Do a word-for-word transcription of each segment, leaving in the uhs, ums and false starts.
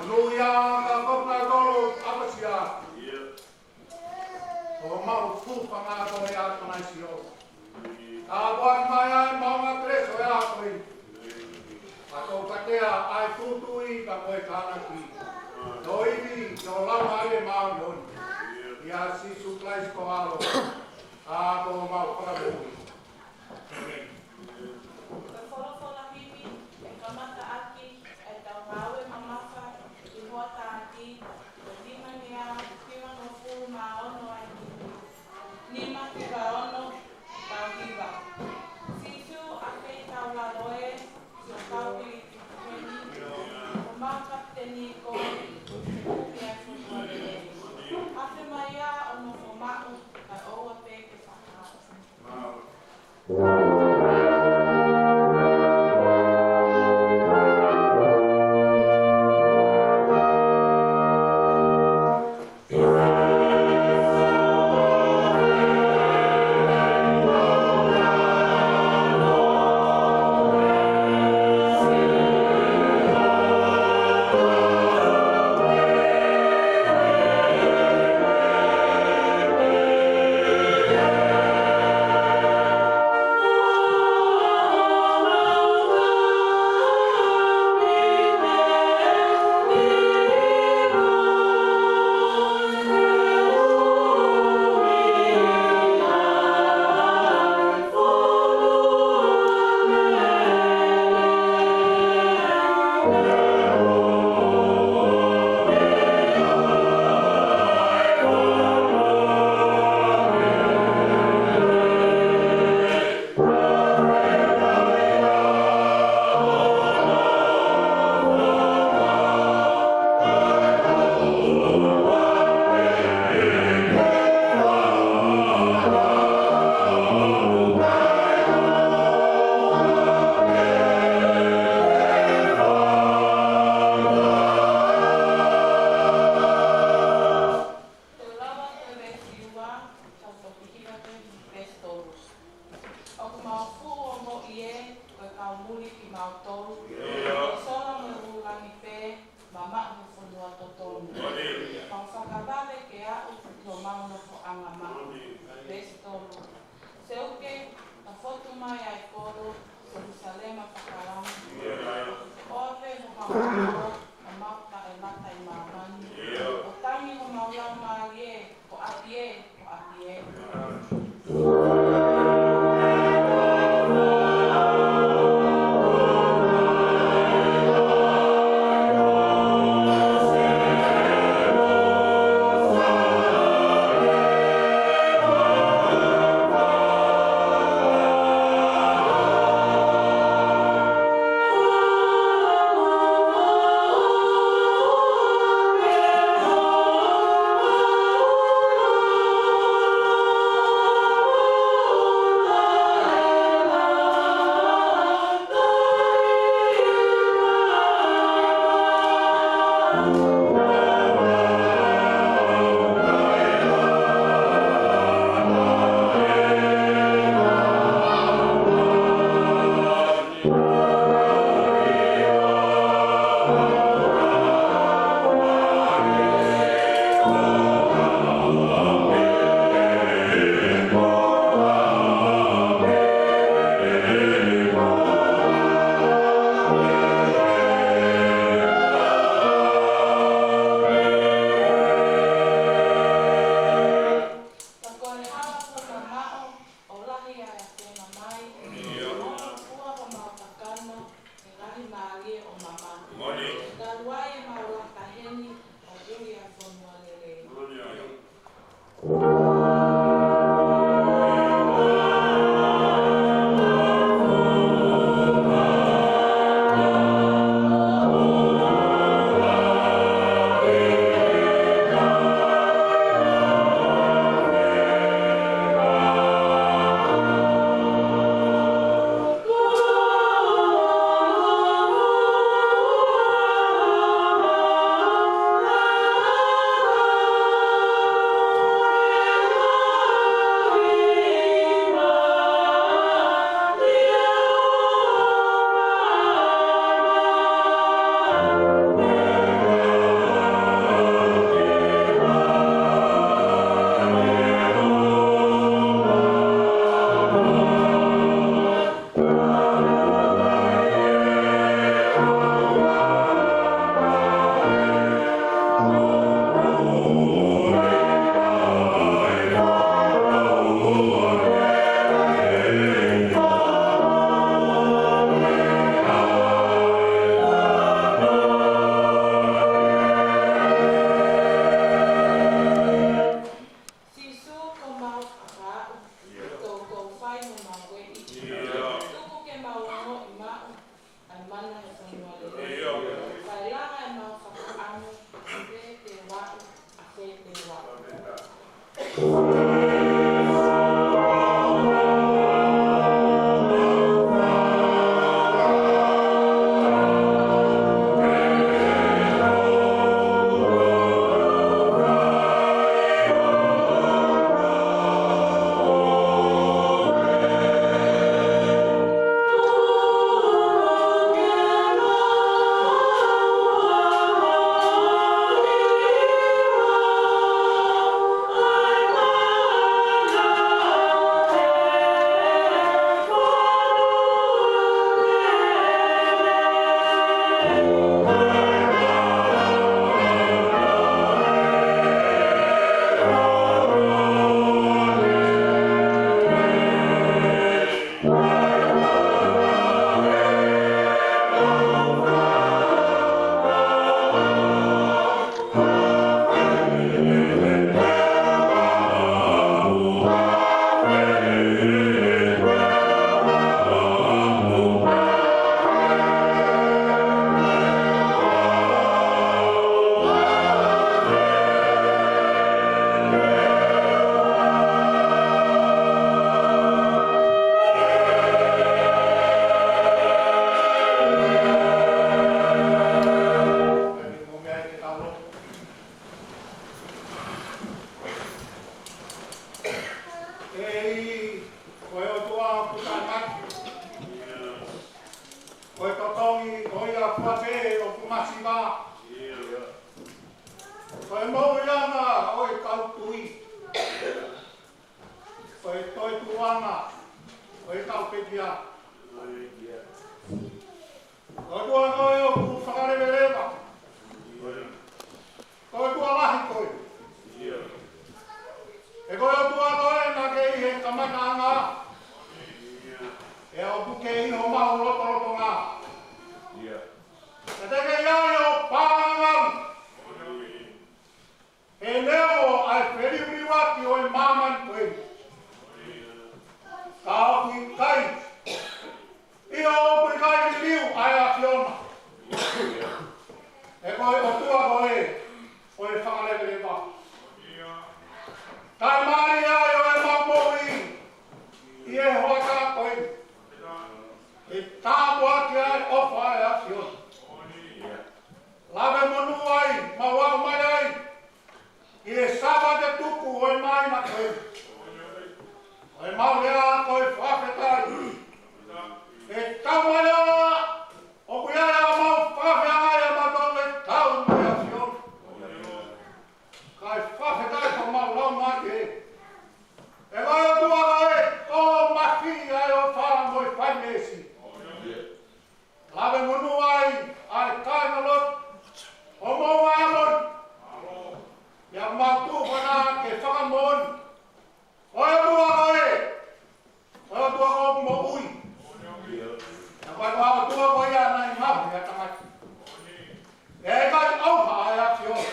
Haleluia, ka ko e kolo ʻapasia. ʻIo. ʻO mau fuʻu fanga ko e ʻAtonaisio. Ka ʻoku ʻomai ai maʻu ʻa Kalaisi ʻo e ʻaho ko eni. Ka ko e katea ʻa e tuʻutuʻuni ka ko e tānaki. Ko e ivi, ko e Laumālie Māʻoniʻoni. ʻIa Sīsū Kalaisi ko e ʻAlo. Ka ko homau Fakamoʻui. Ko e folofola himi ʻe kamata ʻaki ʻetau ngāue mamafa ʻi he hoʻatā ni, ko e nima ngeau hivangofulu mā ono ʻa e tuʻi. Nima hiva ono, tau hiva. Sīsū, ʻa e kei tau lalo ē, siʻo kau pili ki heni, ko homau kapiteni koe, ʻo e kumi ʻa e fonua lelei. Afe mai ā ʻo nofo maʻu, kae ʻoua pē ke fakahaofi. Ko e lava ko e veesi ua, tau toki hiva ki he veesi tolu. ʻOku mau fuʻu ongoʻi ē, ko e kau muli kimautolu. ʻIo. Ko e sola mo e vūlangi pē, mamaʻo he fonua totonu. Moʻoni. Mau fakavave ke aʻu ki homau nofoʻanga maʻu. Moʻoni. Veesi tolu. Seuke, tafotu mai ʻa e kolo, Selūsalema fakalangi. ʻOfa homau kolo, ʻo mau taʻelata ʻi māmani. ʻO tangi homau laumālie, ko ʻapi ē, ko ʻapi ē. Ka ko e hala fuʻu mamaʻo, ʻo lahi ʻa e ʻatenga mai, ʻio, ʻo fua homau kakano, ʻi he ngaahi mālie ʻo māmani. Moʻoni. Talu ai ʻemau laka heni, ʻo ui ʻa e fonua lelei. Moʻoni. Kae lava ʻemau fakaʻamu, ʻa fē te u aʻu, ʻa fē te u aʻu. ʻEiki, ko e ʻOtua ʻoku taʻengata. Ko e totongi, ko ia kuo pē ʻoku masiva. Ko e moʻuiʻanga ʻo e kau tui. Ko e toetuʻuʻanga ʻo e kau pekia. Ko e ʻOtua koe ʻoku fakaleveleva. Ko e ʻOtua lahi koe. He ko e ʻOtua koe naʻa ke ʻi he kamataʻanga. Pea ʻoku ke ʻi homau lotolotonga. Pea te ke ʻi ai ʻo panganga. He neongo ʻa e feliuliuaki ʻo e māmani ko eni, ka ʻoku ʻikai, ʻio ʻoku ʻikai liliu ʻa e ʻAfiona. He ko e ʻOtua koe ʻo e fakaleveleva. Taʻemālie ai ʻo ʻemau moʻui ʻi he hoʻatā ko eni. ʻE tāpuaki ai ʻofa ʻa e ʻAfiona. Lave monū ai, mau aʻu mai ai ʻi he Sāpate tuku ʻo e māhina ko eni. Ko ʻemau lea ko e fakafetaʻi. ʻE tau mai ā, ʻoku ʻi ai ʻemau fakafeangai ʻa mautolu ʻe tau mai ʻa e ʻAfiona. Kae fakafetaʻi ko homau laumālie. ʻE ko e ʻOtua koe, ko e mafi ʻa e ʻofa mo e fai meesi. Lave monū ai ʻa e kāingalotu ʻo Mouʻaeamoni. Pea mau tuʻu ʻana ke fakamoʻoni. Ko e ʻOtua koe, ko e ʻOtua ʻoku moʻui. Pea ko e ʻOtua ko ia naʻe ngaohi ʻa e tangata. ʻE ʻikai ʻauha ʻa e ʻAfiona.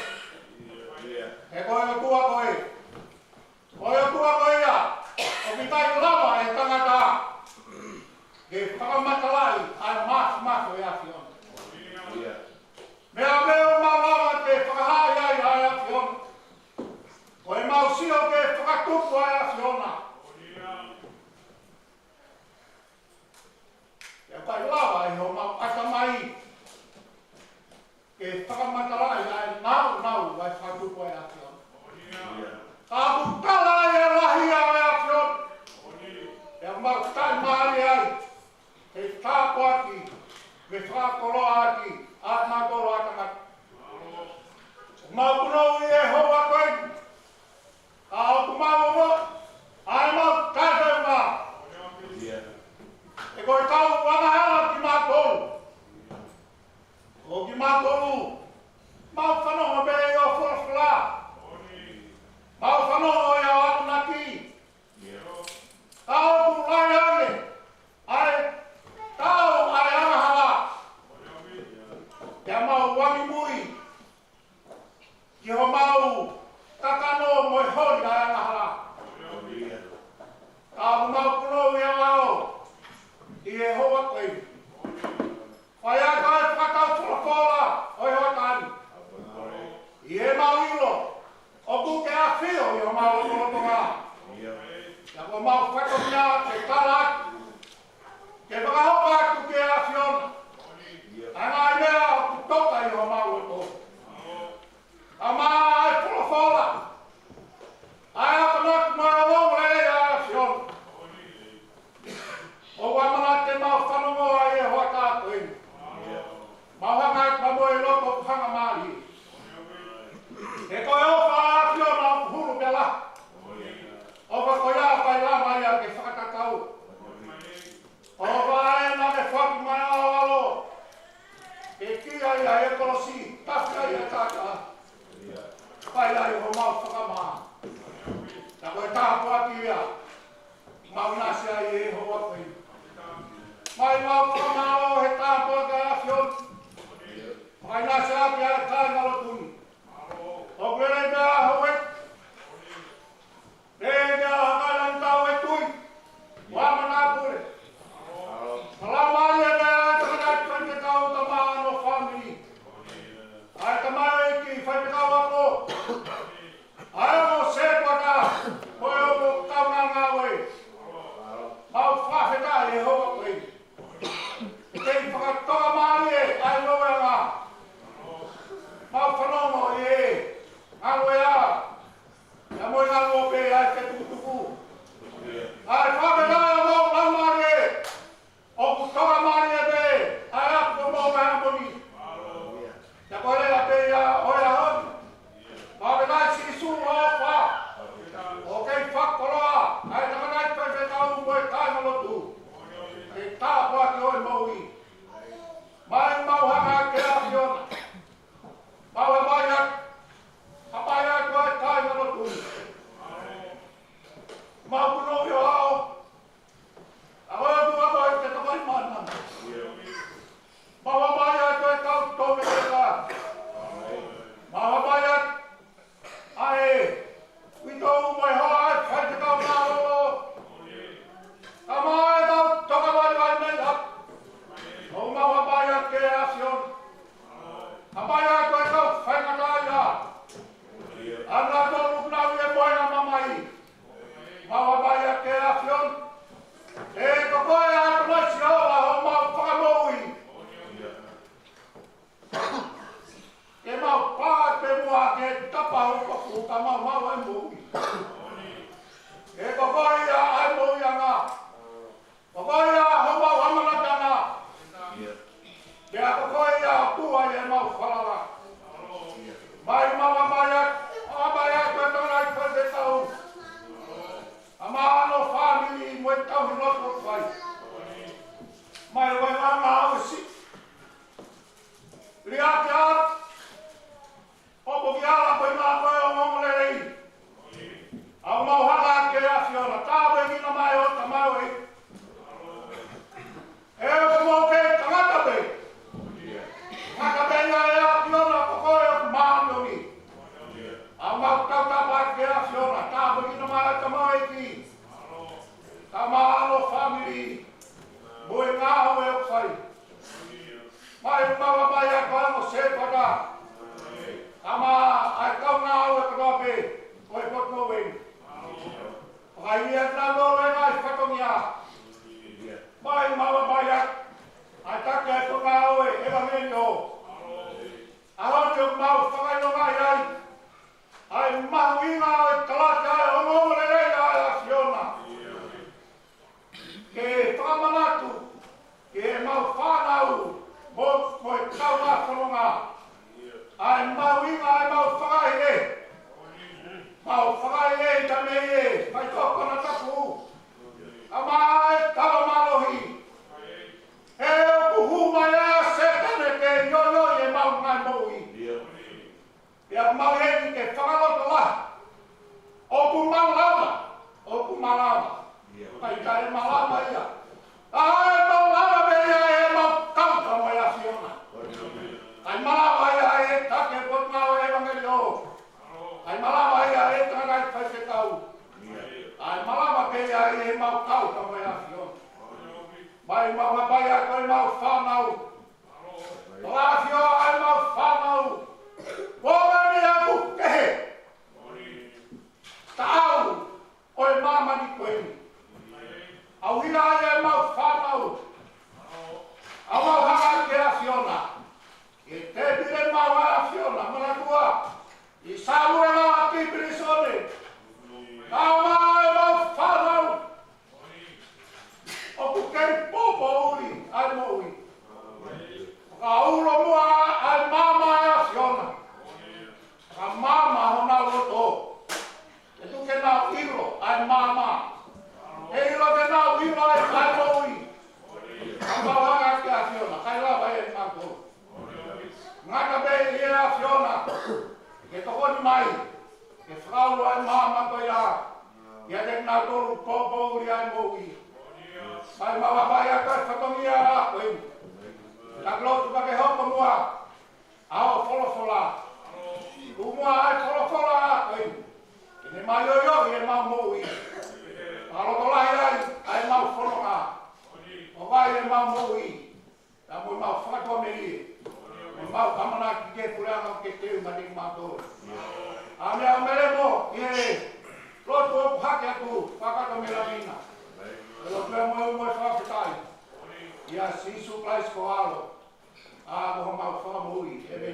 He ko e ʻOtua koe, ko e ʻOtua ko ia ʻoku ʻikai lava ʻe he tangata ke fakamatalaʻi ʻa e māfimafi ʻo e ʻAfiona. Meʻa pē ʻoku mau lava ke fakahaaʻi ai ʻa e ʻAfiona, ko ʻemau sio ke fakatupu ʻa e ʻAfiona. Pea ʻikai lava ʻe homau ʻatamai ke fakamatalaʻi ʻa e nāunau ʻa e fakatupu ʻa e ʻAfiona. Ka ʻoku tala ʻa e lahi ʻa e ʻAfiona. Pea mau taʻemālie ai, he tāpuaki mo fakakoloaʻaki ʻa e mautolu ʻa e tangata. Mau punou ʻi he houa ko eni. Ka ʻoku mau ongoʻi ʻa ʻemau taʻefeʻunga. He ko e kau angahala kimautolu. Ko kimautolu, mau fanongo pē ʻi hoʻo folofola. Mau fanongo ʻi hoʻo akonaki. Ka ʻoku lahi ange ʻa e tau ʻa e angahala. Pea mau angimui ki homau kakano mo e holi ʻa e angahala. Ka ʻoku mau punou ʻi ho ʻao ʻi he houa ko eni. Pea ʻi ai ko e fakatau folofola ʻo e hoʻatā ni, ʻi heʻemau ʻilo ʻoku ke ʻafio ʻi homau lotolotonga. Pea ko homau fatongia ke tala atu, ke fakahoko atu ki he ʻAfiona ʻa e ngaahi meʻa ʻoku toka ʻi homau loto. ʻAmā, ʻa e folofola, ʻa e akonaki mo e ongoongolelei ʻa e ʻAfiona, ʻoku ʻamanaki ke mau fanongo ai he hoʻatā ko eni. Mau hanga atu pea mo e loto ʻoku hangamālie. He ko e ʻofa ʻa e ʻAfiona ʻoku hulu pea lahi. ʻOfa ko ia ʻoku ʻikai lava ia ke fakatatau. ʻOfa ʻa ē naʻa ne foaki mai ʻa e ʻAlo ke kia ia he kolosi, tafi ai ʻa e taʻataʻa. Fai ai homau fakamā. Pea ko e tāpuaki ia ʻoku mau ʻinasi ai he houa ko eni. Mau fakamālō he tāpuaki ʻa e ʻAfiona. Mau ʻinasi ʻaki ʻa e kāingalotu ni. ʻOku lelei pē ʻa e ʻaho ni. Pea ke ʻalu hake ʻa e Lani Tau ʻe Tui, ʻo ʻAmana Pule. Mālō mai e meʻa ʻa e tangataʻeiki faifekau, Tamano fāmili. ʻA e tamaioʻeiki faifekau ako. ʻA e ongo sētuata, mo e ongo kaungāngāue. Mau fakafetaʻi he houa ko eni. Kei fakatoka mālie ʻa e ngāueʻanga. Mau fanongo ʻi he ngāueʻanga. Pea mo e ngāue pē ʻa e fetukutuku. ʻA e fakafetaʻi mo e laumālie. ʻOku toka mālie pē ʻa e ʻapi ko mo e ʻapi ni. Pea ko e lea pē ia ʻo e ʻaho ni. Fakafetaʻi Sīsū ʻofa. ʻOku kei fakakoloa ʻa e tangataʻeiki faifekau mo e kāingalotu. Ke tāpuaki ʻo e moʻui. Mau, mau hanga ki he ʻAfiona. Mau hapai atu, hapai atu ʻa e kāingalotu. Mau punou ʻio ʻao. ʻA e ʻOtua ko e ke tokoni mana. Mau hapai atu ʻa e kau tō me ke ka. Mau hapai atu ʻa e uitou mo e hoa ʻa e faifekau mālōlō. Kae ʻumaʻā e kau tokavaivai mei ʻapi. ʻOku mau hapai atu ki he ʻAfiona. Hapai atu ʻa e kau faingataʻaʻia. ʻA nautolu ʻoku nau ʻi he mohenga mamahi. Mau hapai atu ki he ʻAfiona. He ko koe ʻa e Tamai Sihova homau fakamoʻui. Ke mau pā pē muʻa ki he tapa hoʻo paku ka mau maʻu ʻa e moʻui. He ko koe ia ʻa e moʻuiʻanga. Ko koe ia homau ʻamanakanga. Pea ko koe ia ʻOtua ʻi heʻemau falala. Mai mau hapai atu, hapai atu ʻa e tangataʻeiki faifekau. ʻAmā mo e fāmili mo e tauhi lotu ʻoku fai. Mai ʻo e ngaahi ʻaho siʻi. Liʻaki atu ʻo poki ala ko e ngāue ʻo e ongoongolelei. ʻOku mau hanga ki he ʻAfiona, tāpuekina mai ʻo tamau ē. ʻE ʻoku mau kei tangata pē. Tangata pē ia ʻe ʻAfiona ko koe ʻoku māʻoniʻoni. ʻOku mau tautapa ki he ʻAfiona, tāpuekina mai ʻo tamau ē ki. Tamano fāmili, mo e ngāue ʻoku fai. Mai mau hapai atu ʻa e ongo sētuata. ʻAmā ʻa e kau ngāue kotoa pē ʻo e potungāue ni. Fakahā atu nautolu ʻa e ngaahi fatongia. Mai mau hapai atu ʻa e taki ʻa e potungāue ʻevangeliō. ʻAho ni ʻoku mau fakaʻilongaʻi ai ʻa e mahuʻinga ʻo e kalake ʻa e ongoongolelei ʻa e ʻAfiona. Ke fakamanatu ki heʻemau fānau mo, mo e kaungā fononga ʻa e mahuʻinga ʻemau fakaʻehiʻehi. Mau fakaʻehiʻehi ʻi he meʻa ʻe fai tō kona tapu. ʻAmā ʻa e tala mālohi. He ʻoku hū mai ʻa Sētane ke ʻioʻio ʻi heʻemau ngaahi moʻui. Pea mau ʻi heni ke fakalotolahi. ʻOku malava, ʻoku malava. ʻIkai ke malava ia. ʻA e malava pē ia ʻemau kau pea mo e ʻAfiona. ʻIkai malava ia ʻe he taki ʻo e potungāue ʻevangeliō. ʻIkai malava ia ʻe he tangataʻeiki faifekau. ʻA e malava pē ia ʻemau kau pea mo e ʻAfiona. Mai mau hapai atu ʻemau fānau. mai, ke fakaulo ʻa e maama ko ia, ʻiate kinautolu kuo poupou ʻi he moʻui. Fai maʻu ʻa e fatongia ko eni. Ka lotu ka ke hoko muʻa ʻa hoʻo folofola. Tuku muʻa ʻa e folofola ko eni ke ne māʻioʻio ʻi heʻemau moʻui. Fakalotolahi ai ʻa ʻemau fononga, ʻo vai ʻemau moʻui, ka mo ʻemau fakatuʻamelie, mo ʻemau ʻamanaki ki he puleʻanga ʻoku ke teu maʻa kimautolu. ʻA e meʻa ʻoku mau lotu ʻoku hake atu, fakatomelavina. Ko e lotu ē mo e ʻofa mo e fakafetaʻi ʻia Sīsū Kalaisi ko ho ʻAlo, ʻa ia ko homau Fakamoʻui. ʻĒmeni.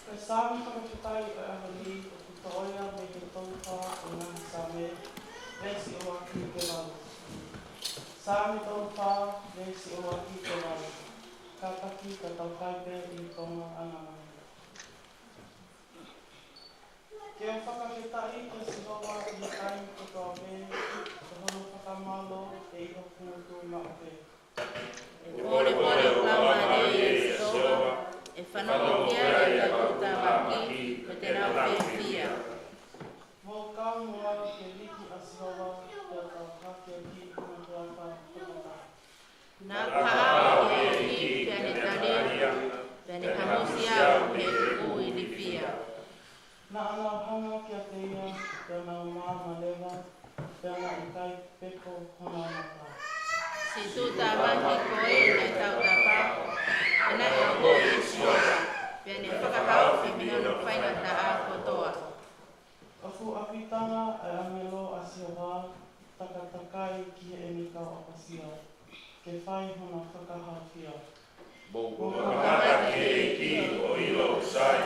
Ko e Saame fakafetaʻi ʻo e ʻaho ni ʻoku toʻo ia mei he tolu fā ʻo e Ngaahi Saame, veesi ʻuluaki ki he valu. Saame tolu fā, veesi ʻuluaki ki he valu. Kātaki ka tau fai pē ʻi he Tonga ʻanamaheni. Ke u fakafetaʻi kia Sihova ʻi he taimi kotoa pē, ko hono fakamālō ʻe ʻi hoku ngutu maʻu pē. ʻE pōlepole ʻa e laumālie ʻo Sihova, ʻe fanongo ki ai ʻa e toʻu tāmaki, mo te nau fiefia. Mou kau mo au ke liki ʻa Sihova, pea tau hākeakiʻi hono huafa fakataha. Naʻa ku haʻu ki he ʻEiki, pea ne tali au, pea ne hamusi au mei heʻeku ilifia. Naʻa nau hanga kiate ia, pea nau maama leva, pea naʻe ʻikai pepo honau mata. Siʻi tuʻutāmaki ko ē naʻe tautapa, pea naʻe ongoʻi ʻe Sihova, pea ne fakahaofi mei hono faingataʻa kotoa. ʻOku ʻapitanga ʻa e ʻāngelo ʻa Sihova, takatakai ki heʻene kau ʻapasia, ke fai hono fakahaofia. Mou kamata ki he ʻEiki ʻo ʻilo ʻoku sai,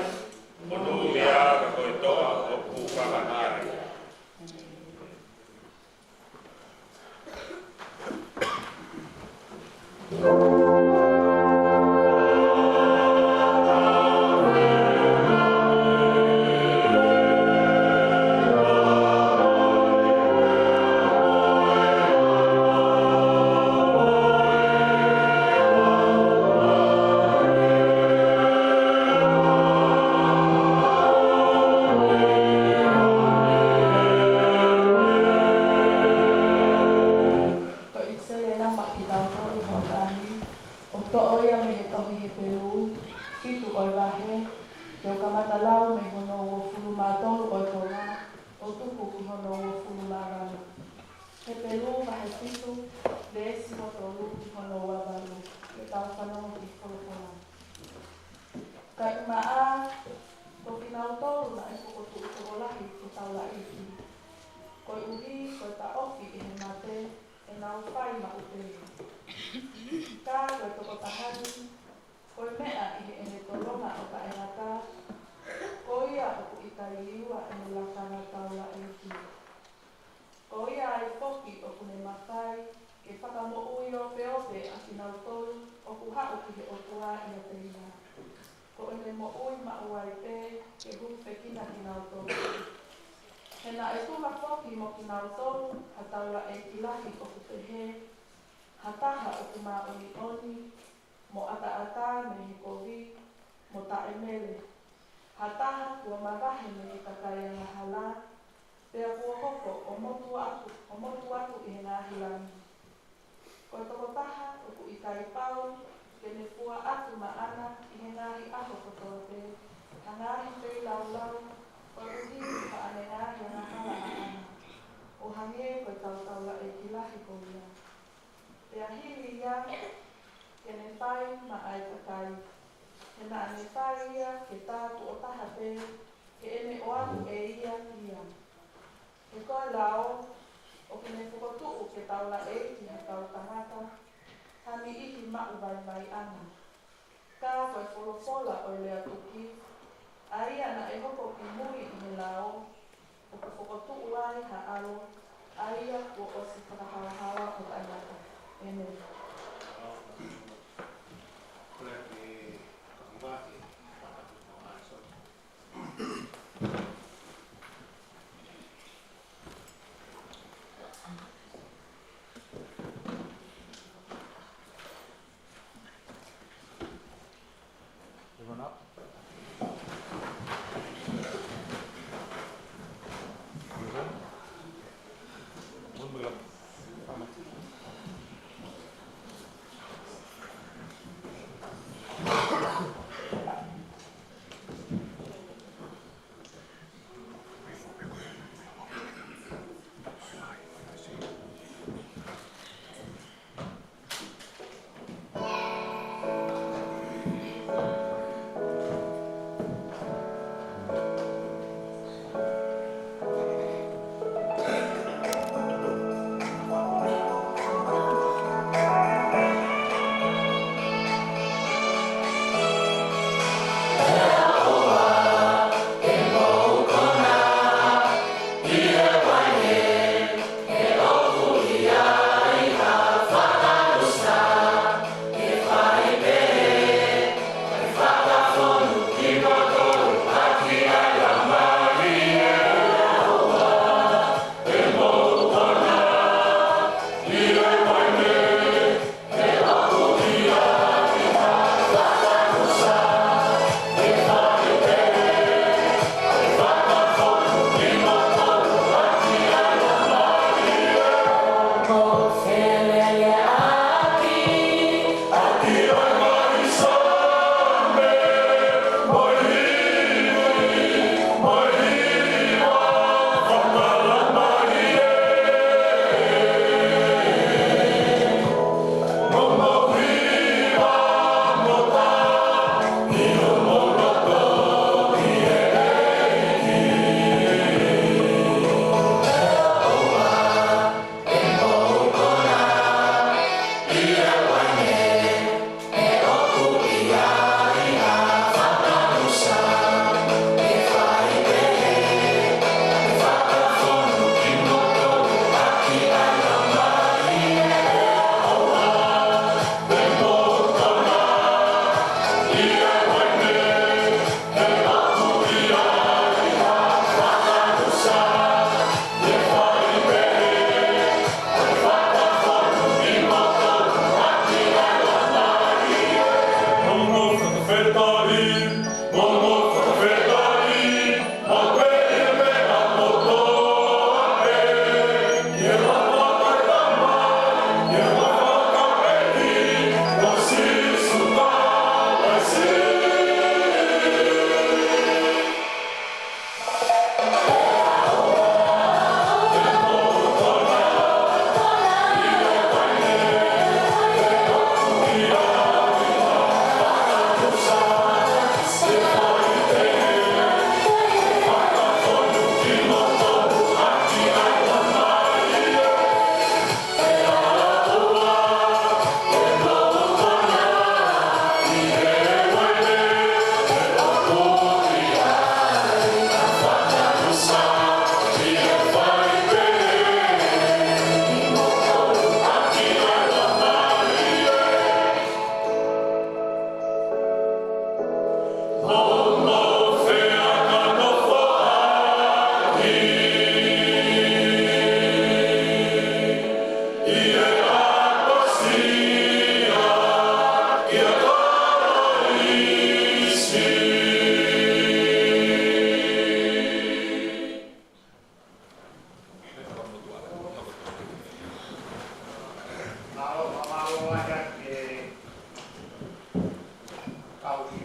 monūʻia ka ko e toʻa ʻoku hūfanga ki ai. Toʻo ia mei he tohi Hepelū, fitu ʻo e vahe, te u kamata lau mei hono uofulu mā tolu ʻo e konga, ʻo tuku ki hono uofulu mā valu. Hepelū vahe fitu, veesi ua tolu ki hono ua valu, ke tau fanongo ki he folofola. Kae ʻumaʻā, ko kinautolu naʻe fokotuʻu tokolahi ki he taulaʻeiki, koeʻuhi ko e taʻofi ʻe he mate ʻenau fai maʻu pē. Ka ko e tokotaha ni, ko e meʻa ʻi heʻene tolonga ʻo taʻengata, ko ia ʻoku ʻikai liua ʻene lakanga taulaʻeiki. Ko ia ai foki ʻoku ne mafai ke fakamoʻui opeope ʻa kinautolu ʻoku haʻu ki he ʻOtua ʻiate ia, ko ʻene moʻui maʻu ai pē ke hūfekina kinautolu. He naʻe tuha foki mo kinautolu ha taulaʻeiki lahi ʻoku pehē, ha taha ʻoku māʻoniʻoni, mo ʻataʻatā mei he kovi, mo taʻemele, ha taha kuo mavahe mei he kakai angahala, pea kuo hoko ʻo motu atu, ʻo motu atu ʻi he ngaahi langi. Ko e tokotaha ʻoku ʻikai pau ke ne fua atu maʻana ʻi he ngaahi ʻaho kotoa pē ha ngaahi feilaulau, koeʻuhi ko haʻane ngaahi angahala ʻaʻana, ʻo hangē ko e tautaulaʻeiki lahi ko ia. Pea hili ia ke ne fai maʻa e kakai, he naʻa ne fai ia ke tā tuʻo taha pē, ke ʻene ʻoatu ʻe ia ia. He ko e lao, ʻoku ne fokotuʻu ke taulaʻeiki ha kau tangata, ha niʻihi maʻu vaivaiʻanga. Ka ko e folofola ʻo e lea tuki, ʻa ia naʻe hoko ki mui ʻi he lao, ʻoku fokotuʻu ai ha ʻAlo, ʻa ia kuo ʻosi fakahaohaoa ʻo taʻengata. ʻĒmeni. Everyone up? Everyone? One more.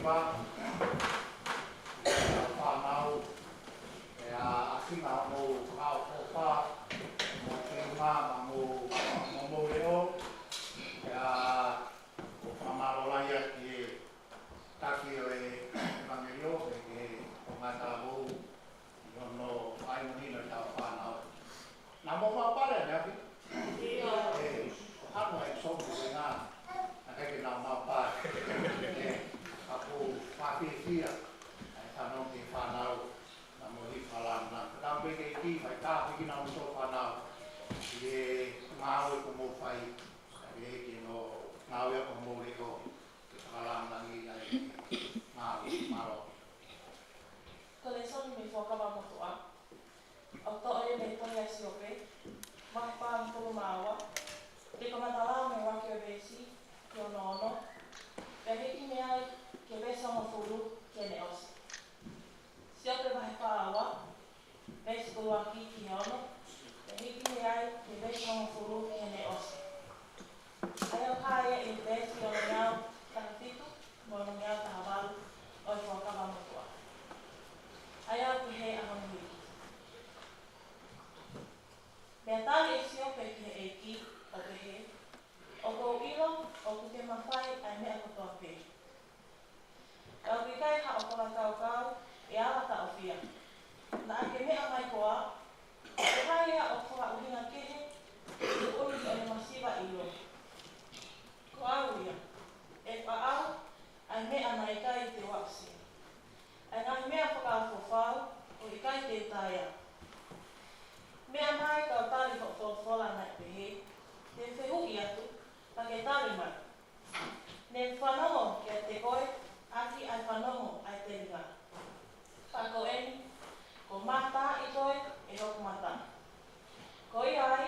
Pea, ʻa e fānau, ʻa e ʻasinga mo e kau ʻofa, mo e kei mama mo, mo mo leo, ʻa e, ʻoku fakamālō lahi atu ki he taki ʻo e ʻevangeliō, ʻa e ki he Tongatapu, ʻi hono ʻai mahino ʻetau fānau. Naʻa mou maʻu pale ʻaneafi? ʻIo. ʻE, ʻoku hano ai somu e ngā, naʻe ʻikai ke nau maʻu pale. ʻE, ka ʻoku ou fiefia, ʻa e fanongo ki he fānau, naʻa mou hifo ʻo lāngilangi. Ka mou kei kiʻi fai tāpuekina hoʻomou fānau, ʻi he ngāue ʻoku mou fai, ʻa e ki he ngāue ʻoku mou leʻo, ke fakalāngilangiʻi ʻa e ngāue, mālō. Ko e lēsoni mei he Fuakava Motuʻa. ʻOku toʻo ia mei he tohi ʻa Siope, vahe fāngofulu mā ua, te u kamata lau mei he ʻuluaki veesi ki hono ono, pea hiki mei ai ki he veesi hongofulu ki heʻene ʻosi. Siope vahe fā ua, veesi ʻuluaki ki he ono, pea hiki mei ai ki he veesi hongofulu ki heʻene ʻosi. ʻA ia ʻoku hā ia ʻi he veesi onongeau taha fitu mo e onongeau taha valu ʻo e Fuakava Motuʻa. ʻA ia ʻoku pehē ʻa hono hiki. Pea tali ʻe Siope ki he ʻEiki, ʻo pehē, ʻOku ou ʻilo ʻoku ke mafai ʻa e meʻa kotoa pē. Ka ʻoku ʻikai haʻo fakakaukau ʻe ala taʻofia. Naʻa ke meʻa mai koā, ko hai ia ʻoku fakaʻuhinga kehe ʻi he tuʻutuʻuni ʻo e masiva ʻilo. Ko au ia, ʻe faʻau ʻa e meʻa naʻe ʻikai te u aʻusia, ʻa e ngaahi meʻa fakaofo fau ʻoku ʻikai te u taea. Meʻa mai ka u tali hoʻo folofola naʻe pehē, te u fehuʻi atu, ka ke tali mai. Ne u fanongo kiate koe, ʻaki ʻa e fanongo ʻa e telinga. Ka ko eni, kuo mātaaʻi koe ʻe hoku mata. Ko ia ai,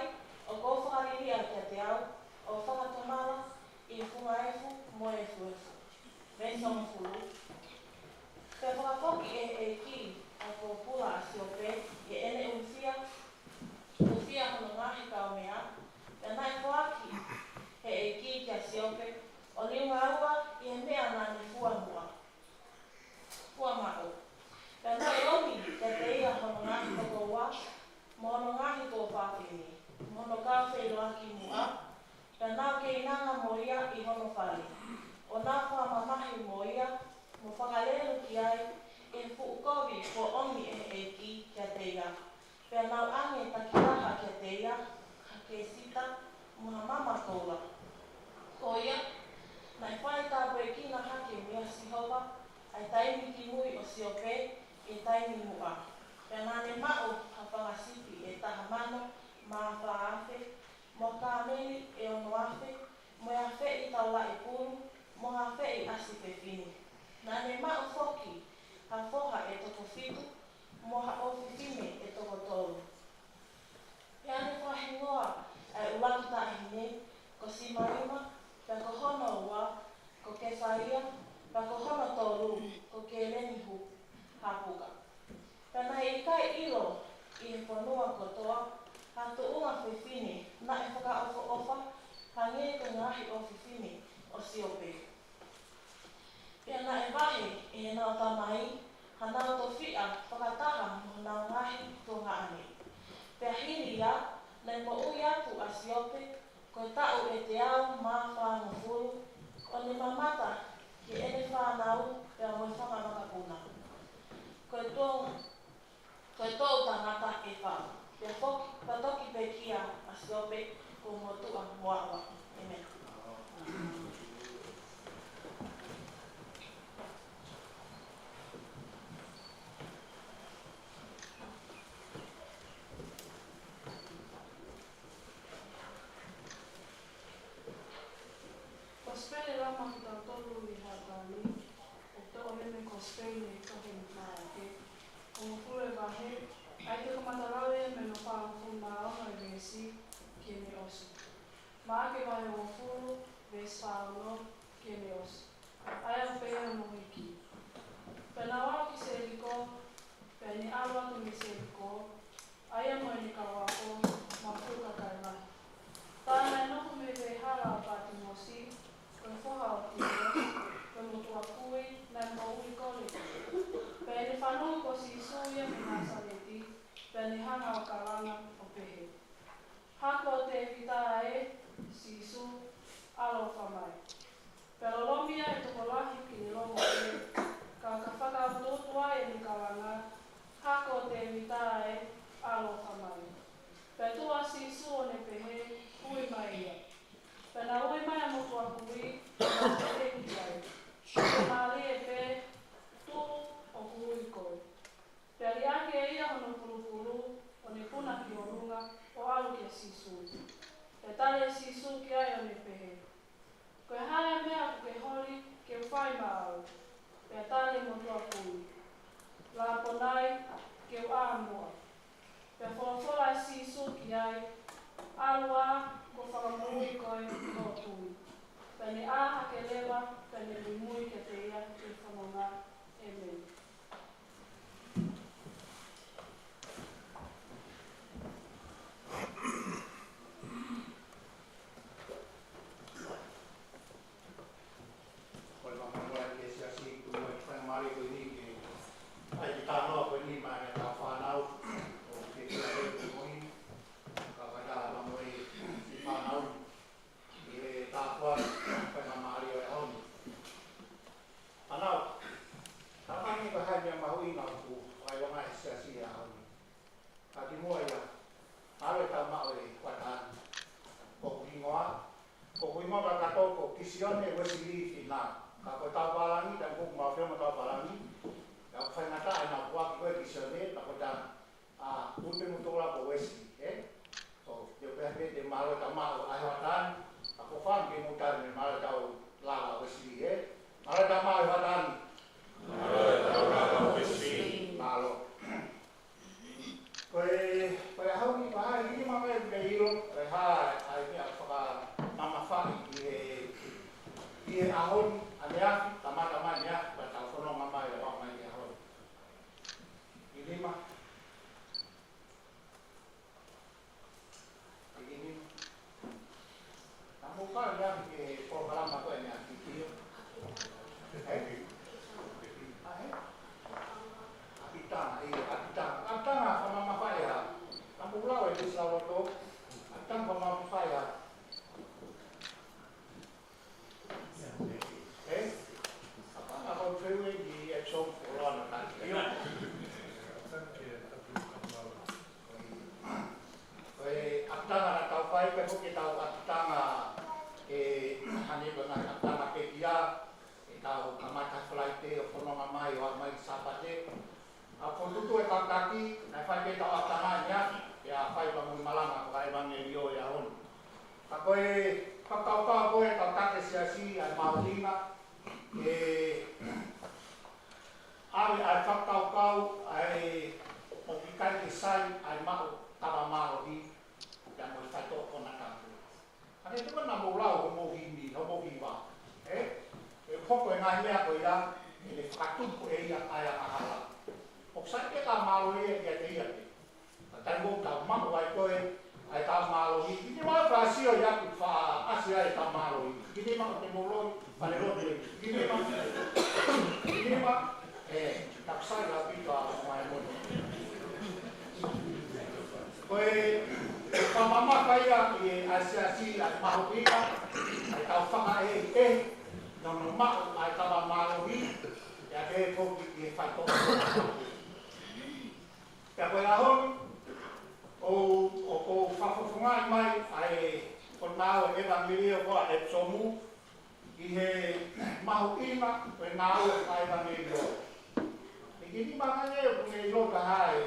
ʻoku ou fakaliliʻa kiate au, ʻo fakatomala ʻi he funga efu mo e efuefu. Veesi hongofulu. Pea fakafoki ʻe he ʻEiki ʻa e pōpula ʻa Siope ʻi heʻene ʻufia, ʻufia hono ngaahi kaumeʻa, pea naʻe foaki ʻe he ʻEiki kia Siope ʻo liunga ua ʻi he meʻa naʻa ne fua muʻa, fua maʻu. Pea naʻe ʻomi kiate ia hono ngaahi tokoua, mo hono ngaahi tuofāfine, mo hono kau feʻiloaki muʻa, pea nau keinanga mo ia ʻi hono fale, ʻo nau fakamamahi mo ia, mo fakalelu ki ai ʻi he fuʻu kovi kuo ʻomi ʻe he ʻEiki kiate ia. Pea nau ʻange takitaha kiate ia ha kēsita mo ha mama koula. Ko ia, naʻe fai tāpuekina hake meia Sihova ʻa e taimi kimui ʻo Siope ʻi he taimi muʻa. Pea naʻa ne maʻu ha fanga sipi ʻe taha mano mā fā afe, mo ha kāmeli ʻe ono afe, mo e afeʻi taulaʻepulu, mo ha afeʻi ʻasi fefine. Naʻa ne maʻu foki ha foha ʻe toko fitu, mo ha ʻofefine ʻe toko tolu. Pea ne fakahingoa ʻa e ʻuluaki taʻahine ko Simaima, pea ko hono ua ko Kesaia, pea ko hono tolu ko Kelenihu- hapuka. Pea naʻe ʻikai ʻilo ʻi he fonua kotoa ha tuʻunga fefine naʻe fakaʻofoʻofa hangē ko e ngaahi ʻofefine ʻo Siope. Pea naʻe vahe ʻe heʻenau tamai haʻanau tofiʻa fakataha mo honau ngaahi tuongaʻane. Pea hili ia, naʻe moʻui atu ʻa Siope ko e taʻu ʻe teau mā fāngofulu, ʻo ne mamata ki heʻene fānau pea mo e fanga makapuna. Ko e toʻu, ko e toʻu tangata ʻe fā. Pea foki, pea toki pekia ʻa Siope, kuo motuʻa mo ʻaʻahi. ʻĒmeni. Kosipeli ʻa e Lami kiate kitautolu ʻi he ʻaho ni, ʻoku toʻo ia mei he Kosipeli ʻa e Tohi ʻa Maʻake, hongofulu e vahe, ʻa ia te u kamata lau ia mei hono fāngofulu mā ono e veesi ki heʻene ʻosi. Maʻake vahe hongofulu, veesi fā ono ki heʻene ʻosi. ʻA ia ʻoku pehē hono hiki. Pea nau aʻu ki Seliko, pea ne ʻalu atu mei Seliko, ʻa ia mo ʻene kau ako, mo ha fuʻu kakai lahi. Tā naʻe nofo mei he hala ʻo Patimosi, ko e foha ʻo Tiro, ko e motuʻa kui, naʻe Pea tali mo tuʻa kui, Laponai, ke u ʻā muʻa. Pea folofola ʻe Sīsū ki ai, ʻAlu ā, kuo fakamoʻui koe ki hoʻo tui. Pea ne ʻā hake leva, pea ne muimui kiate ia ki he fononga. ʻĒmeni. Ko e fakamolemole ki he siasi, ko e faingamālie ko eni ke fai e kiʻi talanoa ko eni maʻa ʻetau fānau, ʻo ke kei ʻi he moʻui, ka fai e talanoa mo e kiʻi fānau, ʻi he tāpuaki faingamālie ʻo e ʻaho ni. Fānau, ka ʻi ai ha meʻa mahuʻinga ʻoku fai ʻe he siasi he ʻaho ni. Ka kimuʻa ia, ʻalu ʻetau maʻu e hoʻatā ni. Ko hoku hingoa, ko hoku hingoa kakato ko Kisione Uesili Fina. Ka ko ʻetau pālangi, taimi ʻoku mau feʻao mo ʻetau pālangi, ʻoku faingataʻa ʻenau puʻaki ko e Kisione, ka ko ʻeta, ʻa, ʻutu mo tola ko Uesi, ē? So, te u pehē pē te mālō ʻetau maʻu ʻa e hoʻatā ni, ka ko e fānau ke mou tali mai, mālō ʻetau lava Uesi, ē? Mālō ʻetau maʻu e hoʻatā ni. Mālō ʻetau lava Uesi. Mālō. Ko e, ko e ʻaho ni, ko e hā e lima meʻa ʻoku ke ʻilo, ko e hā e meʻa fakamamafaʻi ʻi he, ʻi he ʻaho ni, ʻaneafi, kamata mai ʻaneafi, pea tau fononga mai ʻo aʻu mai ki he ʻaho ni. ʻI lima. ʻI lima. Naʻa mou kau ia ki he polokalama ko eni ʻa Kitio. Ē? ʻA ē? ʻApitanga, ʻio, ʻapitanga. ʻApitanga, fakamamafaʻi ā. Naʻa mou lau e Tuʻi Sāloto. ʻApitanga, fakamamafaʻi ā. Ē? ʻApitanga, ko e feu eni e song ko Lona Kitio. Ko e ʻapitanga naʻa tau fai, pea ko ʻetau ʻapitanga ē, hangē ko e ngaahi ʻapitanga pekia, ʻetau kamata Falaite ʻo fononga mai ʻo aʻu mai ki Sāpate. ʻA e fokotuʻutuʻu e kau taki, naʻe fai pē ʻetau ʻapitanga ʻaneafi, pea fai pea mo e malanga ko e ʻevangeliō he ʻaho ni. Ka ko e fakakaukau ko e kau taki siasi ʻa e mahuʻinga, ē, ʻave ʻa e fakakaukau ʻa e ʻoku ʻikai ke sai ʻa e maʻu kava mālohi, pea mo e faitoʻo konatapu. Hangē ko e naʻa mou lau homou himi, homou hiva. Ē? ʻE hoko e ngaahi meʻa ko ia, ʻe ne fakatupu ʻe ia ʻa e angahala. ʻOku sai pē kava mālohi ia kiate ia pē. Ka taimi ʻoku tau maʻu ai ko ē ʻa e kava mālohi, ʻikai ke mau faʻa sio ia ʻoku faʻa ʻasi ai e kava mālohi. ʻIkai ke mau te mou loi, fale lotu ē. ʻIkai ke mau, ʻikai ke mau, ē, tapu sai ʻaupito ʻa e moʻoni. Ko e fakamamafaʻi ia ʻi he siasi ʻa e mahuʻinga, ʻa ʻetau fakaʻehiʻehi, nofo maʻu ʻa e kava mālohi, pea pehē foki ki he faitoʻo. Pea ko e ʻaho ni, ʻoku, ʻoku ou fakafofongaʻi mai ʻa e, ko e ngāue ʻevangeliō ko ē ʻa e Somu, ʻi he mahuʻinga ko e ngāue fakaʻevangeliō. ʻIkai ke nima ngai ʻoku ne ʻilo ka hā e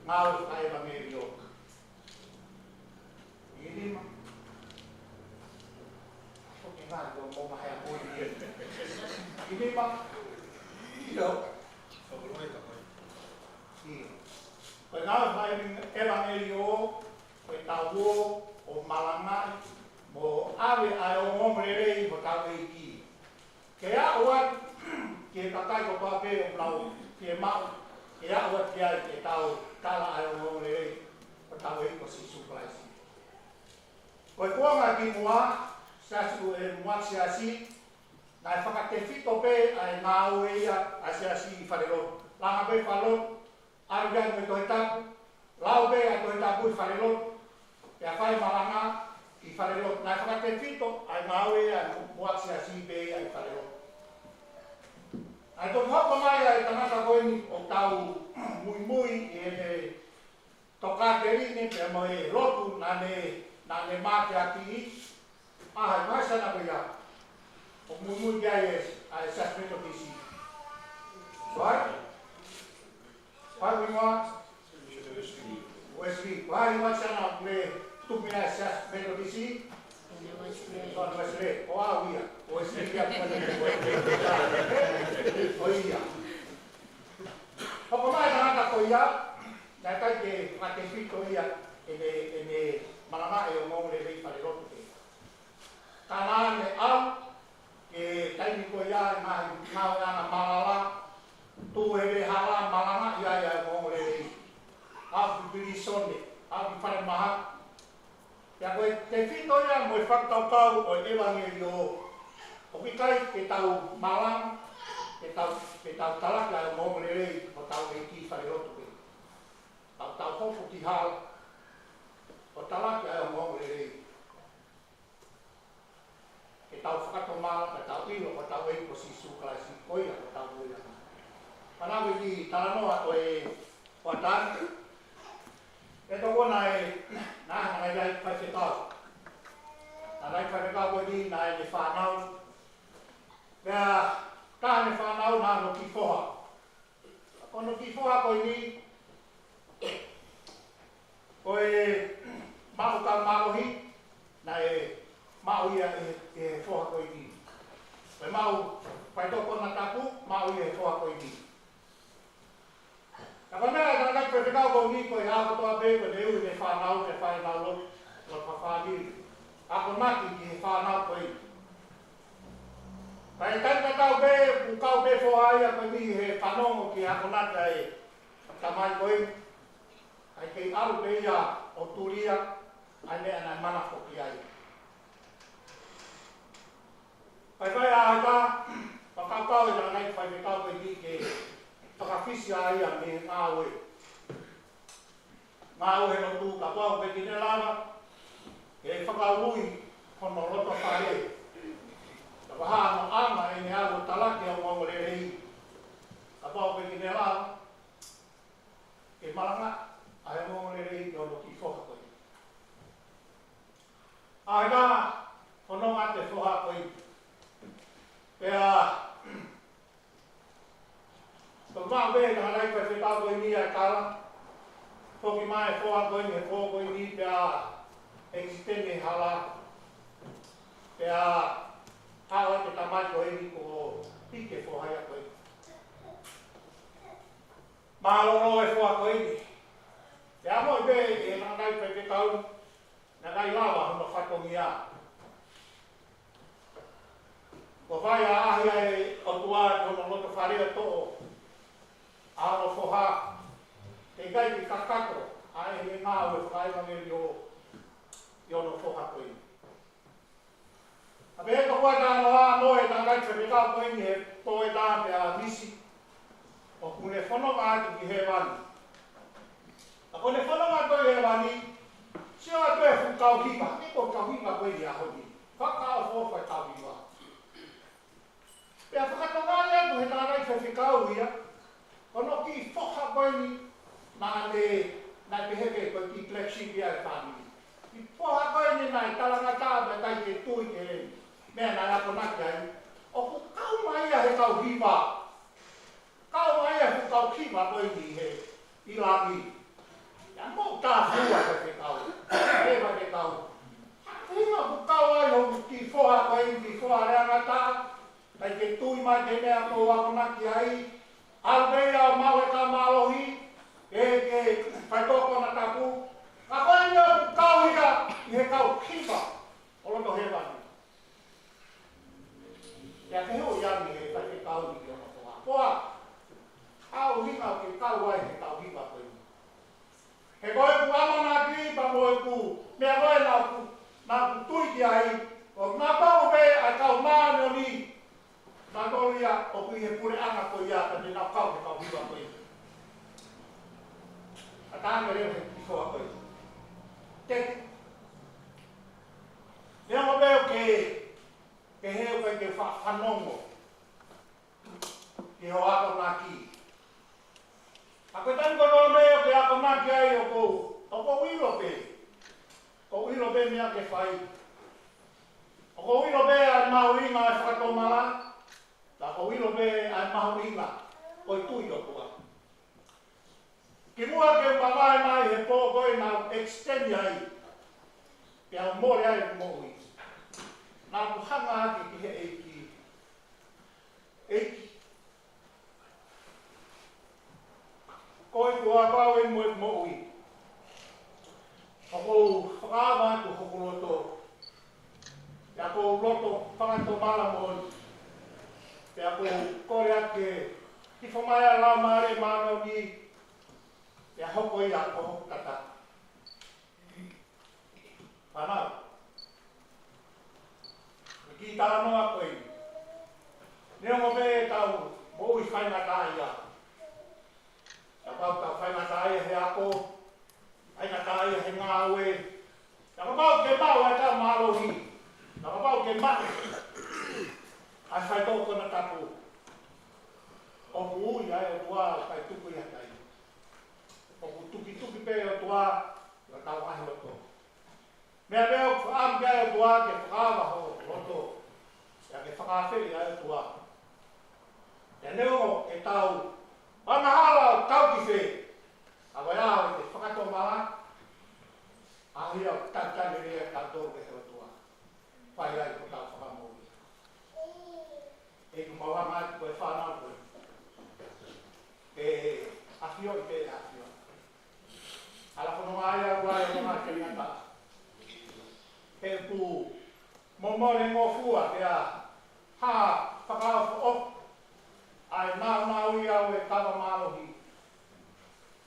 ngāue fakaʻevangeliō. ʻIkai ke nima. ʻOku ke ngāue ko mo mahea mo ni. ʻIkai ke nima. ʻIo. ʻIo. Ko e ngāue fakaʻevangeliō, ko ʻetau ō ʻo malangaʻi mo ʻave ʻa e ongoongolelei hotau ʻEiki. Ke aʻu atu ki he kakai kotoa pē ʻoku nau fiemaʻu ke aʻu atu ki ai ke tau tala ʻa e ongoongolelei hotau ʻEiki ko Sīsū Kalaisi. Ko e kuonga kimuʻa, siasi ʻo e muʻaki siasi, naʻe fakatefito pē ʻa e ngāue ia ʻa e siasi ʻi falelotu. Langa pē falelotu, ʻalu ki ai mo e Tohi Tapu, lau pē ʻa e Tohi Tapu ʻi falelotu, pea fai malanga ʻi falelotu. Naʻe fakatefito ʻa e ngāue ia ʻa e muʻaki siasi pē ia ʻi falelotu. Naʻe toki hoko mai ʻa e tangata ko eni ʻoku tau muimui ʻi heʻene tokāteline pea mo e lotu naʻa ne, naʻa ne mateaki. ʻA, ʻi he siana ko ia ʻoku muimui ki ai e, ʻa e Siasi Metotisi. Ko hai? Ko hai ko e hingoa? Uesili. Ko hai e hingoa e siana ʻoku ne tupu mei ai e Siasi Metotisi? John Wesley. Ko au ia. Uesili ia. Ko e ia. Hoko mai e tangata ko ia, naʻe ʻikai ke fakatefito ia ʻene, ʻene malangaʻi e ongoongolelei falelotu pē. Ka naʻa ne ʻalu ki he taimi ko ia, ngaahi ngāueʻanga malala, tuʻu he veʻe hala, malangaʻi ai e ongoongolelei. ʻAlu ki pilīsone, ʻalu ki falemahaki. Pea ko e tefito ia mo e fakakaukau ʻo e ʻevangeliō. ʻOku ʻikai ke tau malanga, ke tau, ke tau talaki ʻa e ongoongolelei ʻo tau ʻeiki falelotu pē. Tau, tau hoko ki hala, ʻo talaki ʻa e ongoongolelei. Ke tau fakatomala, ke tau ʻilo ko hotau ʻEiki ko Sīsū Kalaisi, ko ia ko hotau moʻui. Pea naʻe ʻi he talanoa ʻo e, ʻo e tangata. ʻE tokona e, naʻe, naʻe ʻi ai e faifekau. Naʻe ʻi ai e faifekau ko eni, naʻe ʻi ai e fānau. Pea, ka ne fānau naʻa ne kiʻi foha. Ko hono kiʻi foha ko eni, ko e maʻu kau mālohi, naʻe maʻu ia ʻe, ʻe he foha ko eni. Ko e maʻu faitoʻo konatapu, maʻu ia ʻe he foha ko eni. Ka ko e meʻa ʻa e tangataʻeiki faifekau ko eni, ko e ʻaho kotoa pē, ko e ui ʻene fānau, ke fai ʻenau lotu, lotu fakafāmili. Akonaki ki he fānau ko eni. Pea ʻi he taimi tatau pē, kuo kau pē foha ia ko eni he fanongo ki he akonaki ʻa e tamai ko ē. ʻIkai ke ʻalu pē ia ʻo tuli ia, ʻa e meʻa naʻe manako ki ai. Pea ʻi he ʻaho ʻe taha, fakakaukau e tangataʻeiki faifekau ko eni ke fakafisi ʻa ia mei he ngāue. Ngāue he lotu, kapau ʻoku ʻikai ke ne lava ke fakaului hono loto fale. Ka ko e hā hono ʻaonga ʻene ʻalu ʻo talaki ʻa e ongoongolelei. Kapau ʻoku ʻikai ke ne lava ke malanga ʻa e ongoongolelei ʻi hono kiʻi foha ko ē. ʻA ia, hono ngata e foha ko ē. Pea, Ko e maʻu pē ʻe he tangataʻeiki faifekau ko eni ʻa e kala. Foki mai e foha ko eni he pō ko eni pea ʻekisiteni he hala. Pea ʻalu atu e tamai ko eni kuo piki e foha ia ko eni. Mālōlō e foha ko eni. Pea moʻi pē ʻe he tangataʻeiki faifekau. Naʻe ʻikai lava hono fatongia. Kuo fai ʻaʻahi ʻa e ʻOtua ki hono loto fale ʻo toʻo ʻa hono foha. Teʻeki ai ke kakato ʻa ʻene ngāue fakaʻevangeliō ʻi hono foha ko ē. ʻA pehē ko e kuata ano a mo e tangataʻeiki faifekau ko eni he pō ʻe taha pea misi. ʻOku ne fononga atu ki hēvani. Ka ko ʻene fononga atu ʻi hēvani, sio atu e fuʻu kau hiva, ʻe ko e kau hiva ko eni ʻaho ni. Fakaʻofoʻofa e kau hiva. Pea fakatomala atu he tangataʻeiki faifekau ia, ko hono kiʻi foha ko eni, naʻa ne, naʻe pehē ko e kiʻi black sheep ia e fāmili. Kiʻi foha ko eni naʻe talangataʻa pea ʻikai ke tui ki he meʻa naʻe akonaki ai. ʻOku kau mai ia he kau hiva. Kau mai e fuʻu kau hiva ko eni he ʻi langi. Ia mo tā fua faifekau. He faifekau. He ʻoku kau ai hoku kiʻi foha ko eni, kiʻi foha leangataʻa. ʻIkai ke tui mai ki he meʻa ʻoku ou akonaki ai. ʻAlu pē ia ʻo maʻu e kau mālohi. Ke, ke faitoʻo konatapu. Ka ko eni ʻoku kau ia ʻi he kau hiva ʻo loto hēvani. Pea fehuʻi ange ʻe he faifekau ni ki hono foha. Foha, ʻa e ʻuhinga ʻoku ke kau ai he kau hiva ko eni. He ko ʻeku ʻamanaki pea mo ʻeku meʻa ko ē naʻa ku, naʻa ku tui ki ai, ko nautolu pē ʻa e kau māʻoniʻoni, nautolu ia ʻoku ʻi he puleʻanga ko ia ka te nau kau he kau hiva ko eni. ʻA tā ange leva he kiʻi foha ko ē. Te, Neongo pē ʻoku ke, ke he ʻoku ʻikai ke fa-, fanongo ki hoʻo akonaki. Ka ko e taimi ko ē ʻoku ke akonaki ai ʻoku, ʻoku ou ʻilo pē. ʻOku ou ʻilo pē meʻa ke fai. ʻOku ou ʻilo pē ʻa e mahuʻinga ʻo e fakatomala. Ka ʻoku ou ʻilo pē ʻa e mahuʻinga ʻo e tui ʻOtua. Kimuʻa ke u mavae mai he pō ko ē naʻa ku extend ai, pea u mole ai ʻeku moʻui. Naʻa ku hanga hake ki he ʻEiki. ʻEiki, Ko au ʻe mo e moʻui. ʻOku ou fakaava atu hoku loto. Pea ʻoku ou loto fakatomala moʻoni. Pea ʻoku ou kole atu ke hifo mai ʻa e Laumālie Māʻoniʻoni. Pea hoko ia ko hoku tata. Fānau. ʻI he kiʻi talanoa ko eni. Neongo pē ʻetau moʻui faingataʻaʻia. Kapau ʻoku tau faingataʻaʻia he ako, faingataʻaʻia he ngāue. Kapau ʻoku ke maʻu ʻa e tau mālohi. Kapau ʻoku ke maʻu ʻa e faitoʻo konatapu. ʻOku ui ʻa e ʻOtua ʻo fai tuku ia tai. ʻOku tukituki pē ʻOtua ʻi hotau ngaahi loto. Meʻa pē ʻoku fakaʻamu ki ai ʻOtua ke fakaava ho loto. Pea ke fakaafeʻi ʻa e ʻOtua. Pea neongo ʻetau angahala ʻo tau ki fē. ʻA ia ʻoku ke fakatomala. ʻA ia ʻoku talitali lelei ʻa tautolu ki he ʻOtua. Fai ai hotau fakamoʻui. ʻEiki, mau hanga atu ko e fānau ko ē. ʻE ʻafioʻi pē ʻe ʻafioʻi. Ala fononga ia ʻa e ʻOtua ʻi he ngaahi faingataʻa. He ʻoku momole ngofua pea hā fakaʻofoʻofa ʻa e nāunau ia ʻo e kava mālohi.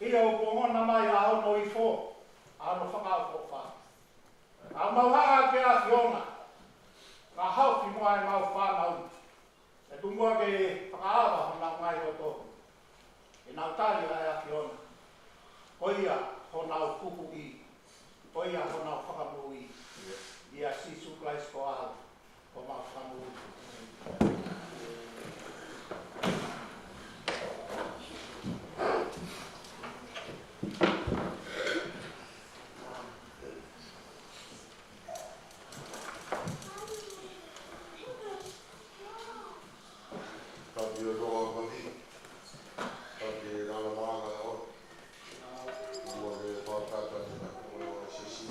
ʻIo, ʻoku ongona mai ʻa hono ifo, ʻa hono fakaʻofoʻofa. ʻOku mau hanga ki he ʻAfiona, kae haofi mo ʻemau fānau. ʻE tuku muʻa ke fakaava honau ngaahi loto. ʻE nau tali ʻa e ʻAfiona. Ko ia honau huhuʻi. Ko ia honau fakamoʻui. ʻIa Sīsū Kalaisi ko au, ko homau fakamoʻui. Kapi o toa kapi. Kapi e lala maaka o. Mua ke pātata ni ka kolo o sesi.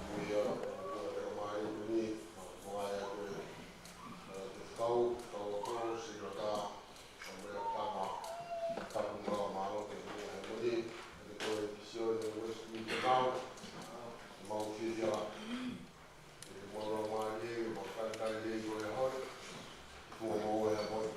Mui ala kua te o mai uni. Mua e atu e. Te kau, kau a kolo si rata. Ka mea tama. Kapu kau mālo ke mua he moni. Ke toe kisio e uesu i te mau. Mau fiefia. ʻE ke maʻu ʻa mālie, ʻe mau talitali lelei ko e hoi. Fua mau e hapoi.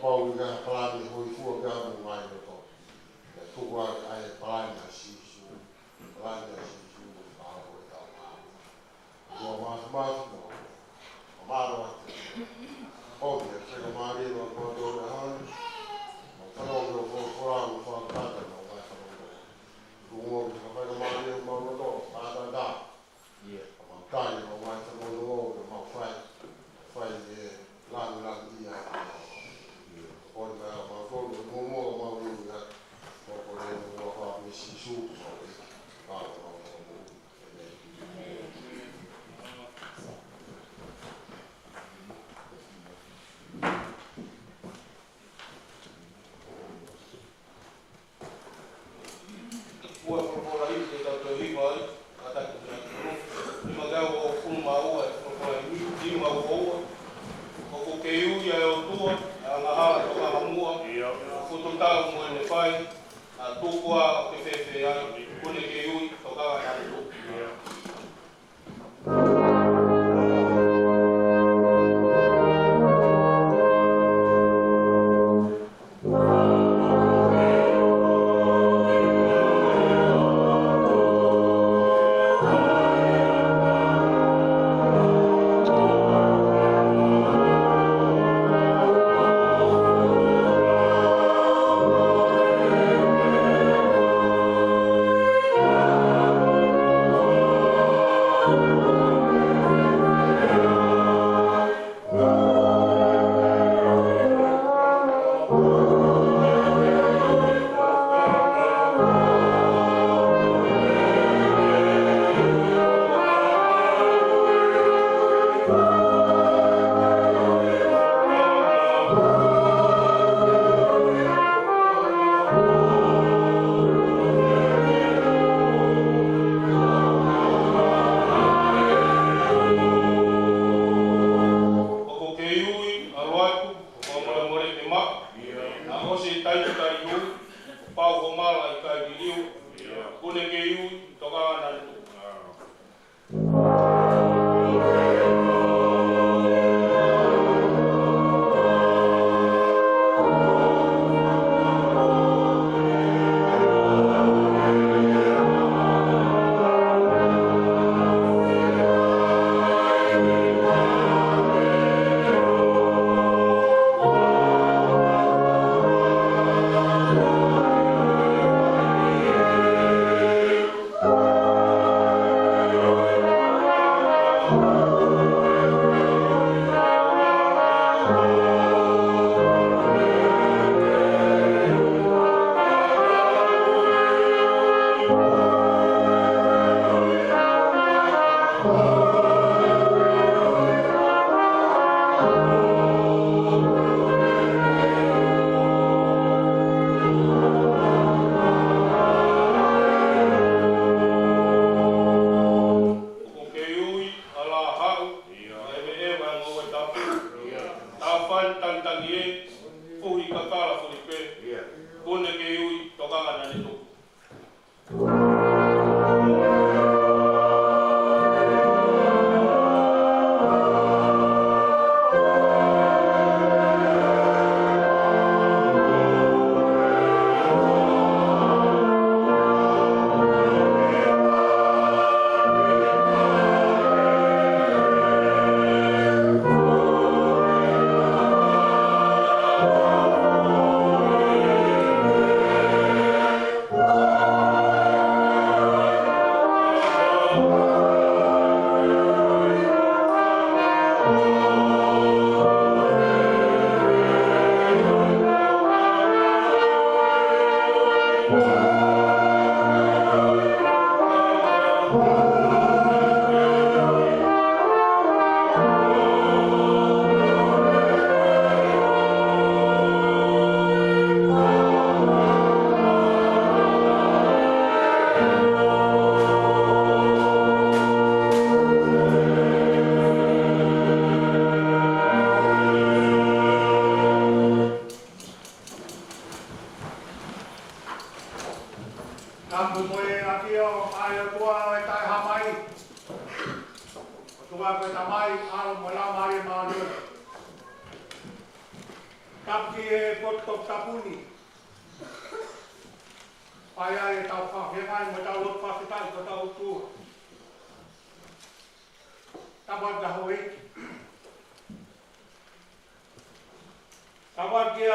Pau ʻi he palani hōifua ke ʻamu mai loto. Ke tuku ʻa e palani ʻa Sīsū. Palani ʻa Sīsū, mo e pāpō e tau mā. Ua mā, mā, mā. Mā, mā, mā. ʻOmi ʻa e faingamālie ʻo e pāpō e hana. Mo e tau ʻo e folofola, mo e fakatātā, mo e fakatātā. Tuku muʻa ke faingamālie ʻo mau loto, fakatātā. Ia. Mau tali, mau mai, mau loto, mau fai. Fai e langilangiʻia. Ia. Ko e meʻa mau tonu, mo, mo, mau ui, ia. Ko, ko e meʻa mau fai, Sīsū, mau ui. Mau, mau, mau ui. ʻĒmeni. Ua folofola ʻi he tau toe hiva ai, kātaki ko e tolu. Nima teau hongofulu mā ua e folofola ʻi he nima ua ua. ʻOku kei ui ʻa e ʻOtua, ʻa e angahala tokanga muʻa, ʻa e futu tau mo ʻene fai, ʻa e tuku ʻa e ʻoku ke fēfē ai, ʻoku ne kei ui, tokanga naʻa ne tuku. ʻOku kei ui, ʻalu atu, ʻoku molemole ke maʻu. Naʻa ʻosi e taimi tali ui, pau ho mala ʻikai liliu. ʻOku ne kei ui, tokanga naʻa ne tuku. ʻOku kei ui, ʻalu ā haʻu, ʻa e meʻa ʻa e ngoue tapu. Tāfani tangitangi ē, fuhi kakala fuli pē. ʻOku ne kei ui, tokanga naʻa ne tuku. Tapu ki he potu toputapu ni. Pea ʻi ai ʻetau fakafeangai mo ʻetau lotu fakafetaʻi ki hotau ʻOtua. Tapu atu ki he houʻeiki. Tapu atu ki he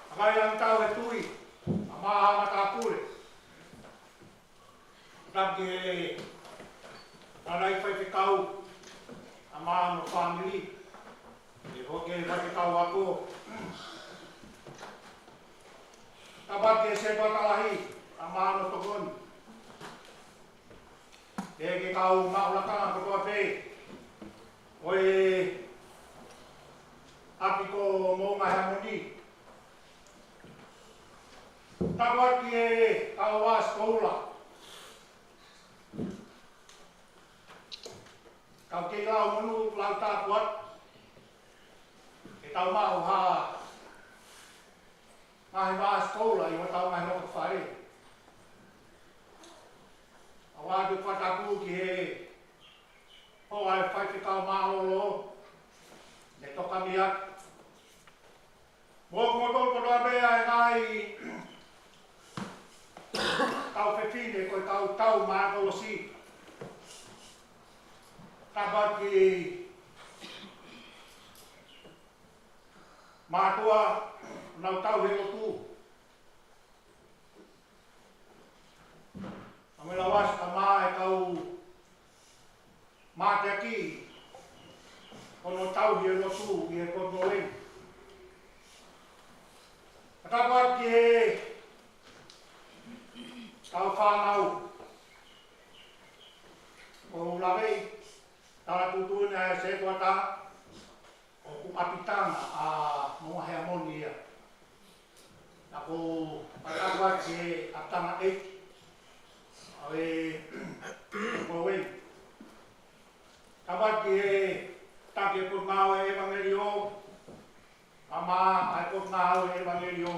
kakai ʻa e Tauhi Tui, ʻa Maʻa Matāpule. Tapu ki he Tangataʻeiki Faifekau, ʻa Maʻa mo e fāmili. Pehē foki ki he faifekau ako. Tapu atu ki he Sētuata Lahi, ʻa Maʻa mo e tokoni. Pehē ki he kau maʻu lakanga kotoa pē ʻo e ʻapi ko Moʻunga Heamoni. Tapu atu ki he kau vāsikoula. Kau kei lau monū, lau tapu atu. Ke tau maʻu ha ngaahi vāsikoula ʻi hotau ngaahi loto fale. ʻOatu e fakatapu ki he hoa ʻo e faifekau mālōlō, ne tokanga mai atu. Mo kimoutolu kotoa pē ʻa e ngaahi kau fefine ko e kau tau mākolosi. Tapu atu ki he mātuʻa, ʻenau tauhi lotu. Pea mo e lavasi ʻa Maʻa e kau mateaki, ʻo nau tauhi e lotu ʻi he potu ni. Tapu atu ki he kau fānau. ʻOku ou laveʻi, tala tuʻutuʻuni ʻa e Sētuata, ʻoku ʻapitanga ʻa Moʻunga Heamoni ia. Naʻa ku fakatapu atu ki he ʻapitanga ʻeiki ʻo e Moʻunga. Tapu atu ki he taki e Potungāue ʻEvangeliō, ʻa Maʻa ʻa e Potungāue ʻEvangeliō.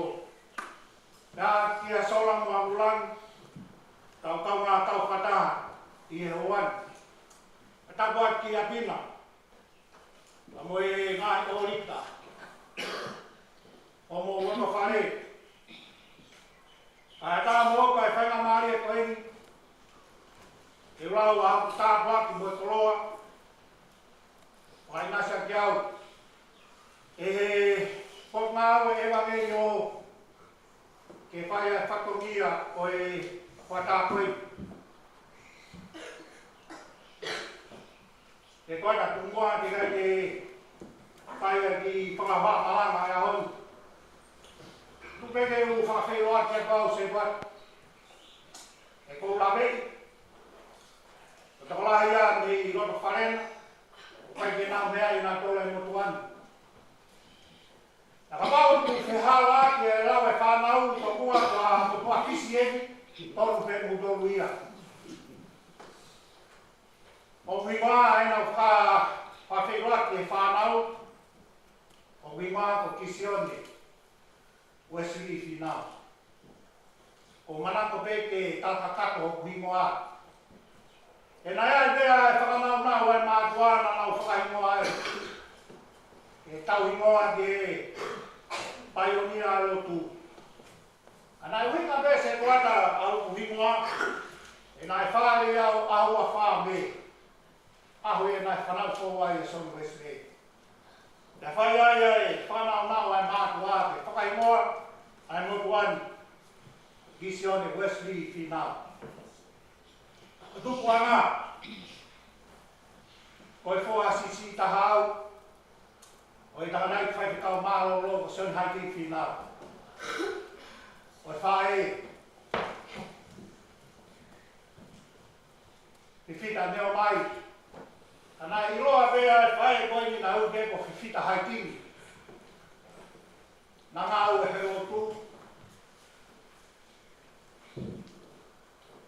Pea kia Sola mo Avulangi, kau kaungā tauhi fakataha ʻi he houa ni. Tapu atu kia Pina, pea mo e ngaahi ʻōlita ʻo homou loto fale. Kae ʻatā moʻoku ʻa e faingamālie ko eni ke u lau ʻa hoku tāpuaki mo e koloa, ʻo ʻinasi kiate au ʻe he Potungāue ʻEvangeliō, ke fai ʻa e fatongia ʻo e fakatapu. Ke kua ta tungua te kai te fai ʻa e kiʻi fakahā malanga ʻa e ʻaho ni. Tuku pē ke u fakafeʻiloaki atu au Sētuata. ʻOku ou laveʻi, ko e tokolahi ia mei loto fale na, ʻoku ʻikai ke nau meaʻi ʻenautolu e motuʻa ni. Naʻa kapau ʻoku fehālaaki e lau e fānau, tokua ko ha motuʻa Fisi eni, tonu pē moutolu ia. ʻOku hingoa ʻenau faka-, fakafeʻiloaki e fānau, ʻoku hingoa ko Kisione Uesili Fīnau. ʻOku ou manako pē ke tau kakato hoku hingoa. He naʻe ʻi ai pē ʻa e fakanaunau ʻa e mātuʻa naʻa nau fakahingoa ai. Ke tau hingoa ki he paionia ʻa e lotu. Ka naʻe ʻuhinga pē Sētuata ʻa hoku hingoa, he naʻe fāʻeleʻi au ʻaho ua fā Mē, ʻaho ia naʻe fanauʻi ai ʻa Sione Uesili. Naʻe fai ai ʻa e fakanaunau ʻa e mātuʻa ke fakahingoa ʻa e motuʻa ni, Kisione Uesili Fīnau. Ko e tupuʻanga, ko e foha siʻisiʻi taha au ʻo e tangataʻeiki faifekau mālōlō ko Sione Haikei Fīnau. Ko e faʻē, Fifita Neomai. Ka naʻe ʻiloa pē ʻa e faʻē ko eni naʻe ui pē ko Fifita Haikei. Naʻa nau ʻi he lotu.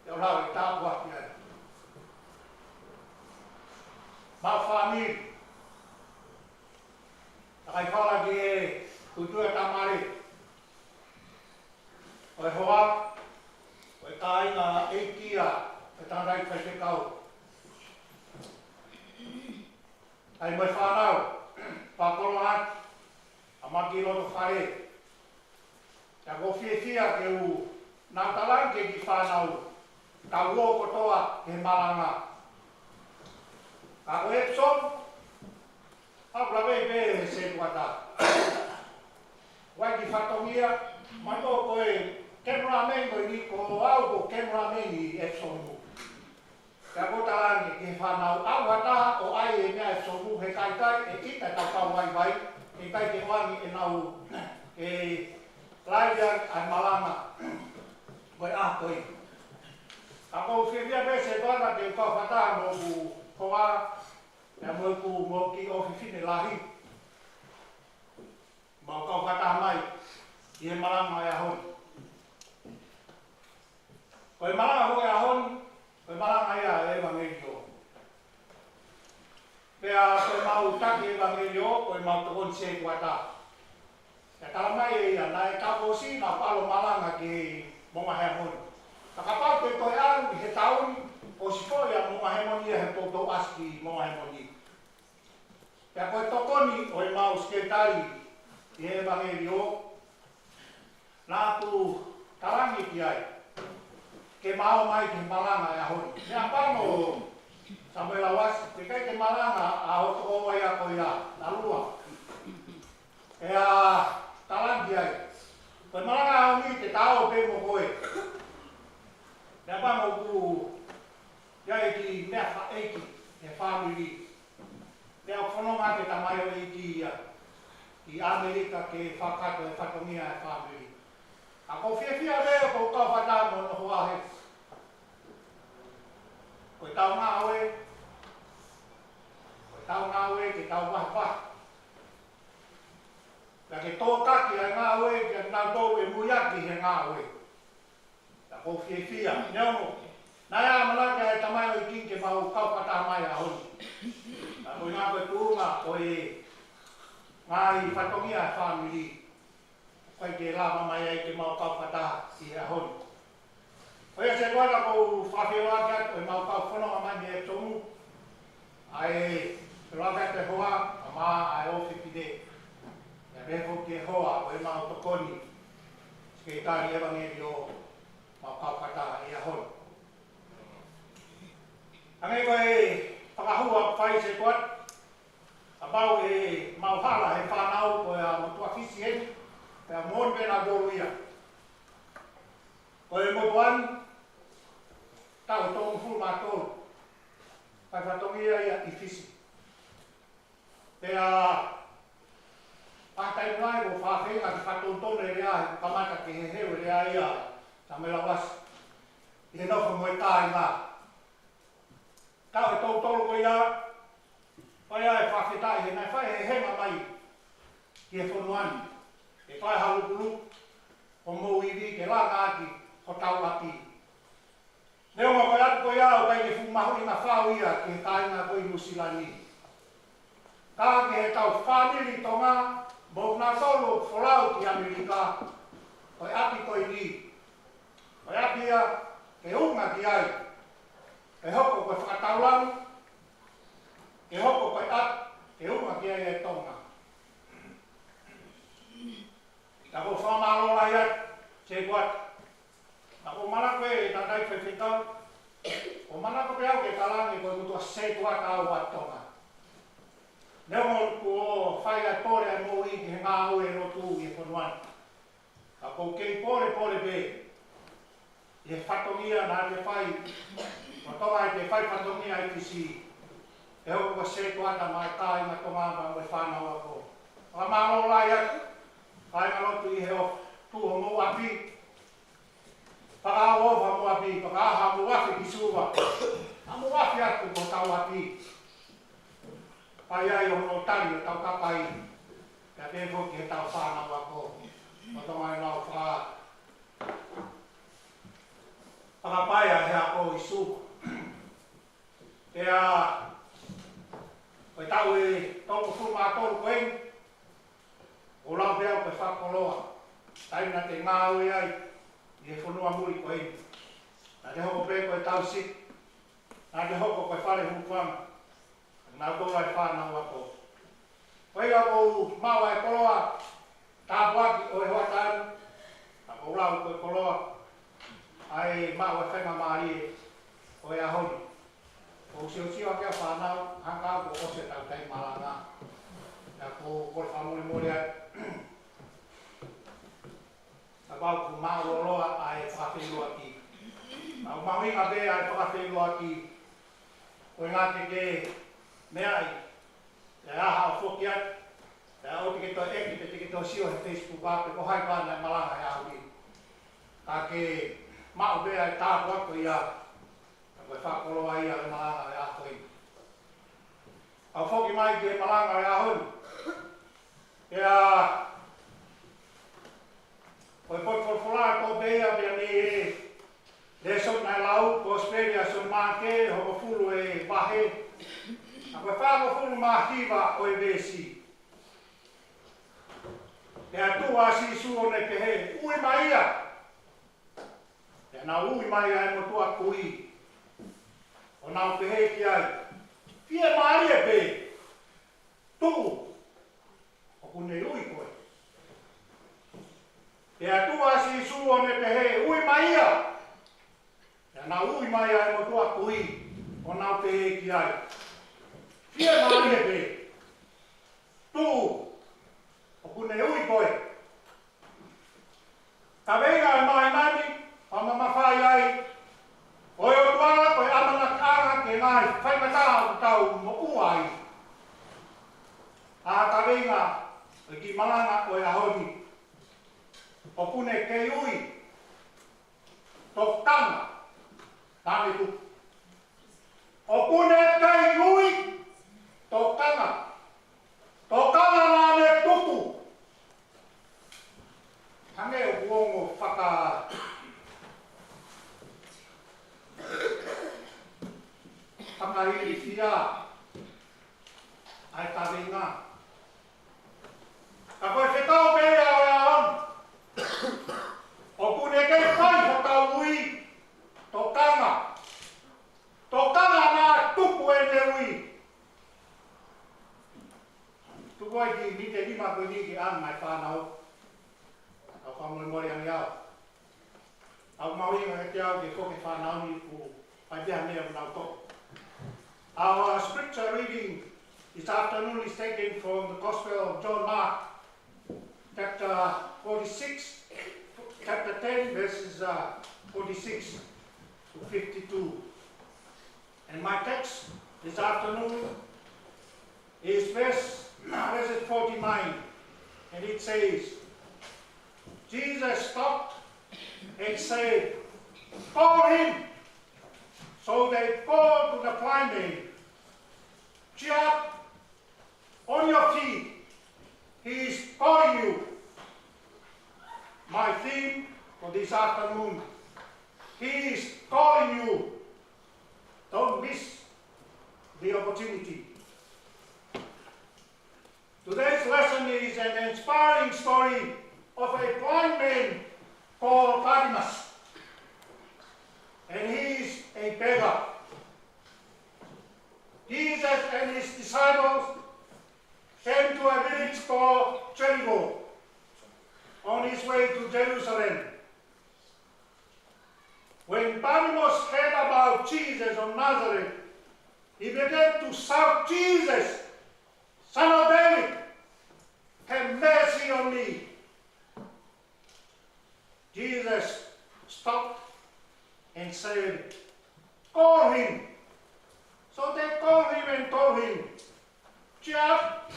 Te u lau e tāpuaki ai. Maʻu fāmili. Takai fala ki he kutu e tamale. ʻO e hoa, ʻo e kāinga ʻeiki ia, ʻo e tangataʻeiki faifekau. ʻA ia mo e fānau, fakakoloa atu. ʻa Maki Lotofale. Pea ʻoku ou fiefia ke u nau talange ki he fānau, tau ō kotoa ki he malanga. Ka ko Epsom, ʻoku lave pē he setuata. Vai ki fatongia, mai ʻo ko e cameraman ko eni, ko au ko e cameraman ʻi Epsom. Pea ʻoku ou talange ki he fānau, ʻalu ha taha ʻo ʻai e meʻa ʻi Epsom, he ʻikai ke ʻita ʻetau kau vaivai, he ʻikai ke ʻoange ʻenau, e, laivi ʻa e malanga. Ko e ʻaho ko ē. Ka ʻoku ou fiefia pē setuata ke u kau fakataha mo hoku hoa, pea mo hoku, mo hoku kiʻi ʻofefine lahi. Mau kau fakataha mai ʻi he malanga ʻo e ʻaho ni. Ko e malanga ʻo e ʻaho ni, ko e malanga ia ʻo e ʻevangeliō. Pea ko ʻemau taki ʻevangeliō, ko ʻemau tokoni setuata. Pea talamai ʻe ia, naʻe taʻu ʻosi naʻa ku ʻalu ʻo malanga ki he moʻunga heamoni. Ka kapau te u toe ʻalu ʻi he taʻu ni, ʻosi foʻi ʻa e moʻunga heamoni ia he toutou ʻasi ki moʻunga heamoni. Pea ko e tokoni ʻo ʻemau sekelitali ʻi he ʻevangeliō, naʻa ku talange ki ai ke ma ō mai ki he malanga ʻo e ʻaho ni. Meʻapango Samuela Uasi, ʻikai ke malanga ʻa hoto hoa ia ko ia, Lalua. Pea talange ki ai, ko e malanga ʻo e ʻaho ni te ta ō pē mo koe. Meʻapango ʻoku ʻi ai e kiʻi meʻa fakaʻeiki he fāmili. Pea ʻoku fononga ʻa e tamaioʻeiki ia ʻi ʻAmelika ke fakakakato e fatongia e fāmili. Ka ʻoku ou fiefia pē ʻoku ou kau fakataha mo hono hoa he. Ko ʻetau ngāue, ko ʻetau ngāue ke tau vahevahe. Pea ke tōkaki ʻa e ngāue, ke nau tō e muiaki he ngāue. Pea ʻoku ou fiefia, neongo naʻe ʻamanaki ʻa e tamaioʻeiki ke mau kau fakataha mai he ʻaho ni. Ka ko e ngaahi tuʻunga ʻo e ngaahi fatongia e fāmili, ʻoku ʻikai ke lava mai ai ke mau kau fakataha ʻi he ʻaho ni. Ko ia setuata ʻoku ou fakafeʻiloaki atu ʻemau kau fononga mai mei Epsom. ʻA e feʻiloaki atu e hoa, ʻa e ʻofefine. Pea pehē foki ki he hoa ʻo ʻemau tokoni sekelitali ʻevangeliō, mau kau fakataha ʻi he ʻaho ni. Hangē ko e fakahua ʻoku fai setuata, kapau ʻe mau hala he fānau ko e ʻa Motuʻa Fisi eni, pea moʻoni pē nautolu ia. Ko e motuʻa ni, taʻu tolungofulu mā tolu, fai fatongia ia ʻi Fisi. Pea ʻa e taimi lahi ʻoku ou feinga ke fakatonutonu e lea, he ʻoku kamata ke heheu e lea ia ʻa Samuela Uasi ʻi he nofo mo e kāinga. Taʻu ʻe tolu tolu ko ia, fai ai e fakafetaʻi he naʻe fai e hehenga mai ki he fonua ni, ʻe fai ha lukuluku homou ivi ke langa ʻaki hotau ʻapi. Neongo ko e ʻapi ko ia ʻoku ʻikai ke fuʻu mahuʻinga fau ia ki he kāinga ko ē ʻi Nuʻusila ni, ka ki heʻetau fāmili Tonga, mo kinautolu ʻoku folau ki ʻAmelika, ko e ʻapi ko eni, ko e ʻapi ia ke unga ki ai, ke hoko ko e fakataulagi, ke hoko ko e ʻapi ke unga ki ai e Tonga. Ka ʻoku ou fakamālō lahi atu setuata. Ka ʻoku ou manako, e tatai faifekau, ʻoku ou manako pē au ke talange ko e motuʻa setuata au ʻa Tonga. Neongo kuo fai ʻa e pole ʻa e moʻui ki he ngāue lotu ʻi he fonua ni, ka ʻoku ou kei polepole pē ʻi he fatongia naʻa te fai, ʻo Tonga ʻi he fai fatongia ʻi Fisi, ke hoko ko e setuata maʻa e kāinga Tonga mo e fānau ako. Fakamālō lahi atu kāinga lotu ʻi he ʻofa, tuʻu homou ʻapi, fakaʻofa homou ʻapi, fakaʻaha homou afe ki Suva, ʻa homou afe atu ki hotau ʻapi. Fai ai hono tali hotau kakai, pea pehē foki ki heʻetau fānau ako, ʻo Tonga ʻi heʻenau faka-, fakapaea he ako ʻi Suva. Pea ko e taʻu ʻe tolungofulu mā tolu ko eni, ʻoku ou lau pē au ko e fakakoloa, taimi naʻa te ngāue ai ʻi he fonua muli ko eni. Naʻa te hoko pē ko e tausi, naʻa te hoko ko e fale hūfanga, naʻa te hoko ai e fānau ako. Ko ia ʻoku ou maʻu ai e koloa, Tāpuaki ʻo e hoʻatā ni, ʻa ʻoku ou lau ko e koloa ʻa e maʻu ʻa e faingamālie ʻo e ʻaho ni. ʻOku ou siosio ʻaki ʻa e fānau, hangē kuo ʻosi ʻetau taimi malanga. Pea ʻoku ou kole fakamolemole ai, kapau ʻoku mālōlō ʻa e fakafeʻiloaki. Ka ʻoku mahuʻinga pē ʻa e fakafeʻiloaki, ko e ngaahi ke meaʻi, ʻe aha ʻo foki atu, ʻe ʻoua te ke toe ʻeke, pe te ke toe sio he Facebook ʻa pe ko hai pē naʻe malanga he ʻaho ni. Ka ke maʻu pē ʻa e tāpuaki ko ia, ka ko e fakakoloa ia ʻo e malanga he ʻaho ni. ʻOku foki mai ki he malanga he ʻaho ni. Pea ko e potu folofola ko pē ia pea mei he lēsoni naʻe lau, Kosipeli ʻa Sione Māke, hongofulu e vahe, ʻa ko e fāngofulu mā hiva ʻo e veesi. Pea tuʻu ʻa Sīsū ʻo ne pehē, ui mai ia. Pea nau ui mai ʻa e motuʻa kui, ʻo nau pehē ki ai, fiemālie pē, tuʻu, ʻoku ne ui koe. Pea tuʻu ʻa Sīsū ʻo ne pehē, ui mai ia. Pea nau ui mai ʻa e motuʻa kui, ʻo nau pehē ki ai, fiemālie pē, tuʻu, ʻoku ne ui koe. Kaveinga ʻa e māhina ni, ʻoku mamafa ai ʻa e ʻOtua, ko e ʻamanaki ʻanga ki he ngaahi faingataʻa ʻoku tau moʻua ai. ʻA e kaveinga ʻo e kiʻi malanga ʻo e ʻaho ni, ʻoku ne kei ui, tokanga, naʻa ne tuku. ʻOku ne kei ui, tokanga, tokanga, naʻa ne tuku. Hangē ʻoku ongo faka-, fakailifia ʻa e kaveinga. Ka ko e fekau pē ia ʻo e ʻaho ni, ʻoku ne kei fai hotau ui, tokanga, tokanga, naʻa tuku ʻene ui. Tuku ai ki mite lima ko eni ke ʻoange mai fānau. ʻOku ou fakamolemole ange au. ʻOku mahuʻinga kiate au ke foki e fānau ni ʻoku ʻi ai pē ha meʻa ʻoku nau toʻo. Our scripture reading this afternoon is taken from the Gospel of John Mark, chapter forty-six, chapter ten, verses, uh, forty-six to fifty-two. And my text this afternoon is verse, verses forty-nine, and it says, Jesus stopped and said, "Call him." So they called to the blind man, "Cheer up, on your feet, he is calling you." My theme for this afternoon, he is calling you. Don't miss the opportunity. Today's lesson is an inspiring story of a blind man called Bartimaeus. And he is a beggar. Jesus and his disciples came to a village called Jericho on his way to Jerusalem. When Bartimaeus heard about Jesus of Nazareth, he began to shout, "Jesus, Son of David, have mercy on me." Jesus stopped and said, "Call him." So they called him and told him, "Cheer up,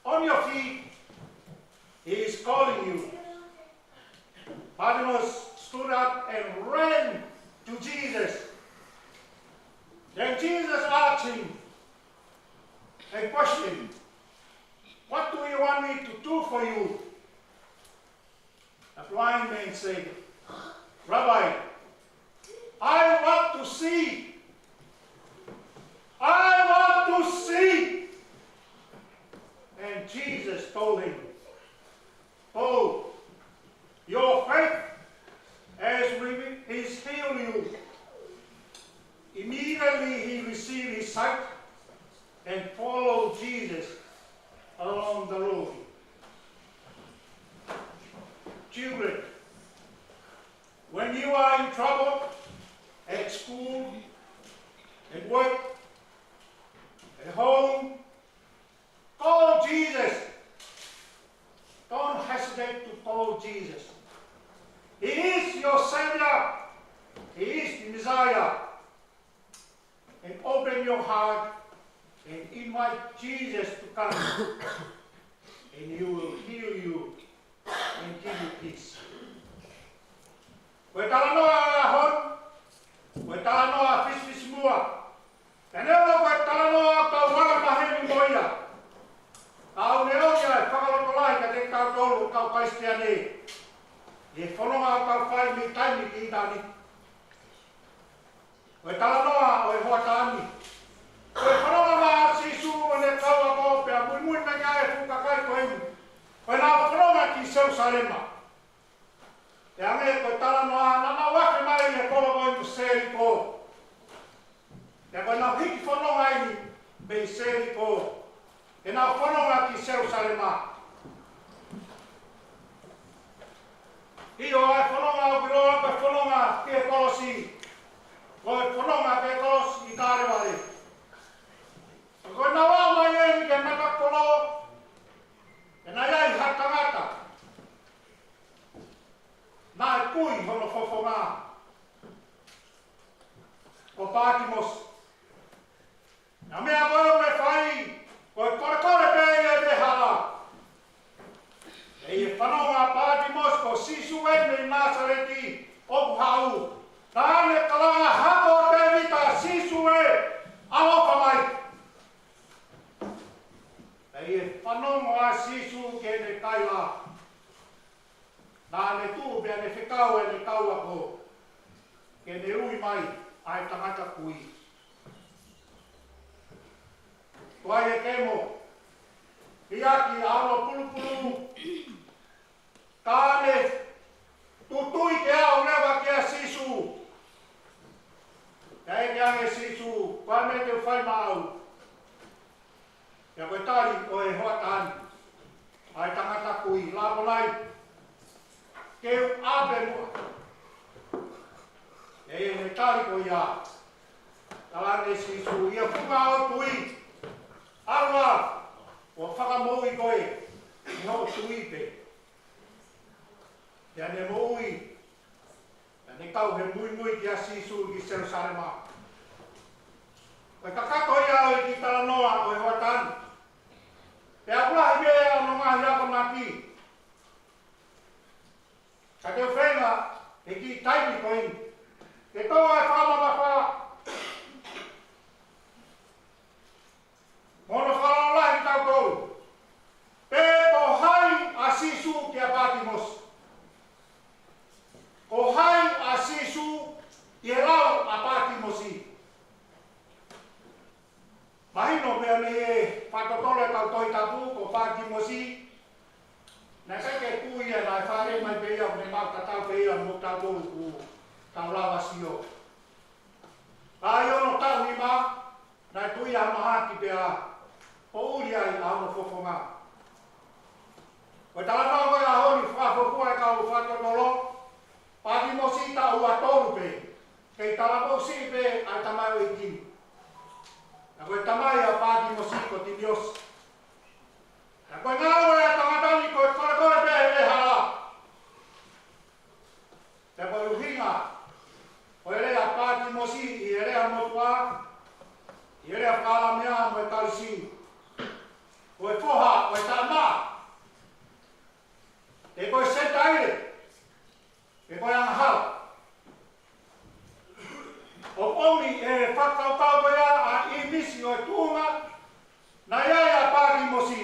on your feet, he is calling you." Bartimaeus stood up and ran to Jesus. Then Jesus asked him a question, "What do you want me to do for you?" The blind man said, "Rabbi, I want to see. I want to see." And Jesus told him, "Go, your faith has re-, has healed you." Immediately he received his sight and followed Jesus along the road. trouble at school, at work, at home, call Jesus. Don't hesitate to call Jesus. He is your Savior. He is the Messiah. And open your heart and invite Jesus to come. And he will heal you and give you peace. Ko e talanoa ʻo e ʻaho ni, ko e talanoa fisifisimuʻa. Pea neongo ko e talanoa ʻoku tau angamaheni mo ia, ka ʻoku ne ʻomi ʻa e fakalotolahi kiate kitautolu kau Kalisitiane ʻi he fononga ʻoku tau fai mei taimi ki ʻitāniti. Ko e talanoa ʻo e hoʻatā ni. Ko e fononga mai ʻa Sīsū mo ʻene kau ako pea muimui mai ki ai e fuʻu kakai ko eni, ko ʻenau fononga ki Selusalema. Pea hangē ko e talanoa naʻa nau afe mai he kolo ko eni ko Seliko. Pea ko ʻenau hiki fononga eni mei Seliko ke nau fononga ki Selusalema. ʻIo, ʻa e fononga ʻoku ʻiloa ko e fononga ki he kolosi. Ko e fononga ki he kolosi ʻi Kalevale. Ko ʻenau aʻu mai eni ki he matakolo, pea naʻe ʻi ai ha tangata naʻe kui hono fofonga, ko Pātimosi. Ko e meʻa ko ē ʻoku ne fai, ko e kolekole pē ia ʻi he hala. ʻI he fononga ʻa Pātimosi, ko Sīsū ē mei Nāsaleti ʻoku haʻu. Naʻa ne kalanga, "Hako ʻo Tēvita, Sīsū ē, ʻaloʻofa mai." ʻI he fanongo ʻa Sīsū ki heʻene kaila, naʻa ne tuʻu pea ne fekau ʻene kau ako ke ne ui mai ʻa e tangata kui. Tuai e kemo, liʻaki ʻa hono pulupulu, ka ne tutui ke aʻu leva kia Sīsū. Pea ʻeke ange ʻe Sīsū, "Ko e hā e meʻa te u fai maʻau?" Pea ko e tali ʻo e hoʻatā ni, ʻa e tangata kui, "Lāponai, ke u ʻā pē muʻa." ʻI heʻene tali ko ia, tala ange ʻe Sīsū, "ʻIo, funga hoʻo tui, ʻalu ā, kuo fakamoʻui koe ʻi hoʻo tui pē." Pea ne moʻui, pea ne kau he muimui kia Sīsū ki Selusalema. Ko e kakato ia ʻo e kiʻi talanoa ʻo e hoʻatā ni. Pea ʻoku lahi pē ʻa hono ngaahi akonaki, ka te u feinga he kiʻi taimi ko eni ke tō ʻa e fakamamafa mo hono fakalotolahi kitautolu. Pe ko hai ʻa Sīsū kia Pātimosi? Ko hai ʻa Sīsū ʻi he lau ʻa Pātimosi? Mahino pē mei he fakatotolo ʻetau Tohi Tapu, ko Pātimosi naʻe ʻikai ke kui ia, naʻe fāʻele mai pē ia, ne mau tatau pē ia mo tautolu ʻoku tau lava sio. Ka ʻi hono taʻu nima, naʻe tuʻi ʻa e mahaki pea poʻuli ai ʻa hono fofonga. Ko e talanoa ko ē ʻo e ʻaho ni, fakafuofua e kau fakatotolo, Pātimosi taʻu ua tolu pē, kei talavoʻu siʻi pē ʻa e tamaioʻeiki ni. Ka ko e tamai ʻa Pātimosi ko Timiosi. Ka ko e ngāue ʻa e tangata ni ko e kolekole pē he hala. Pea ko e ʻuhinga ʻo e lea ʻa Pātimosi ʻi he lea motuʻa, ʻi he lea faka-ʻAlamea mo e Kalisi, ko e foha ʻo e taʻemaʻa. Pe ko e Senitaile, pe ko e angahala. ʻOku ʻomi ʻe he fakakaukau ko ia ʻa e ʻīmisi ʻo e tuʻunga naʻe ʻi ai ʻa Pātimosi.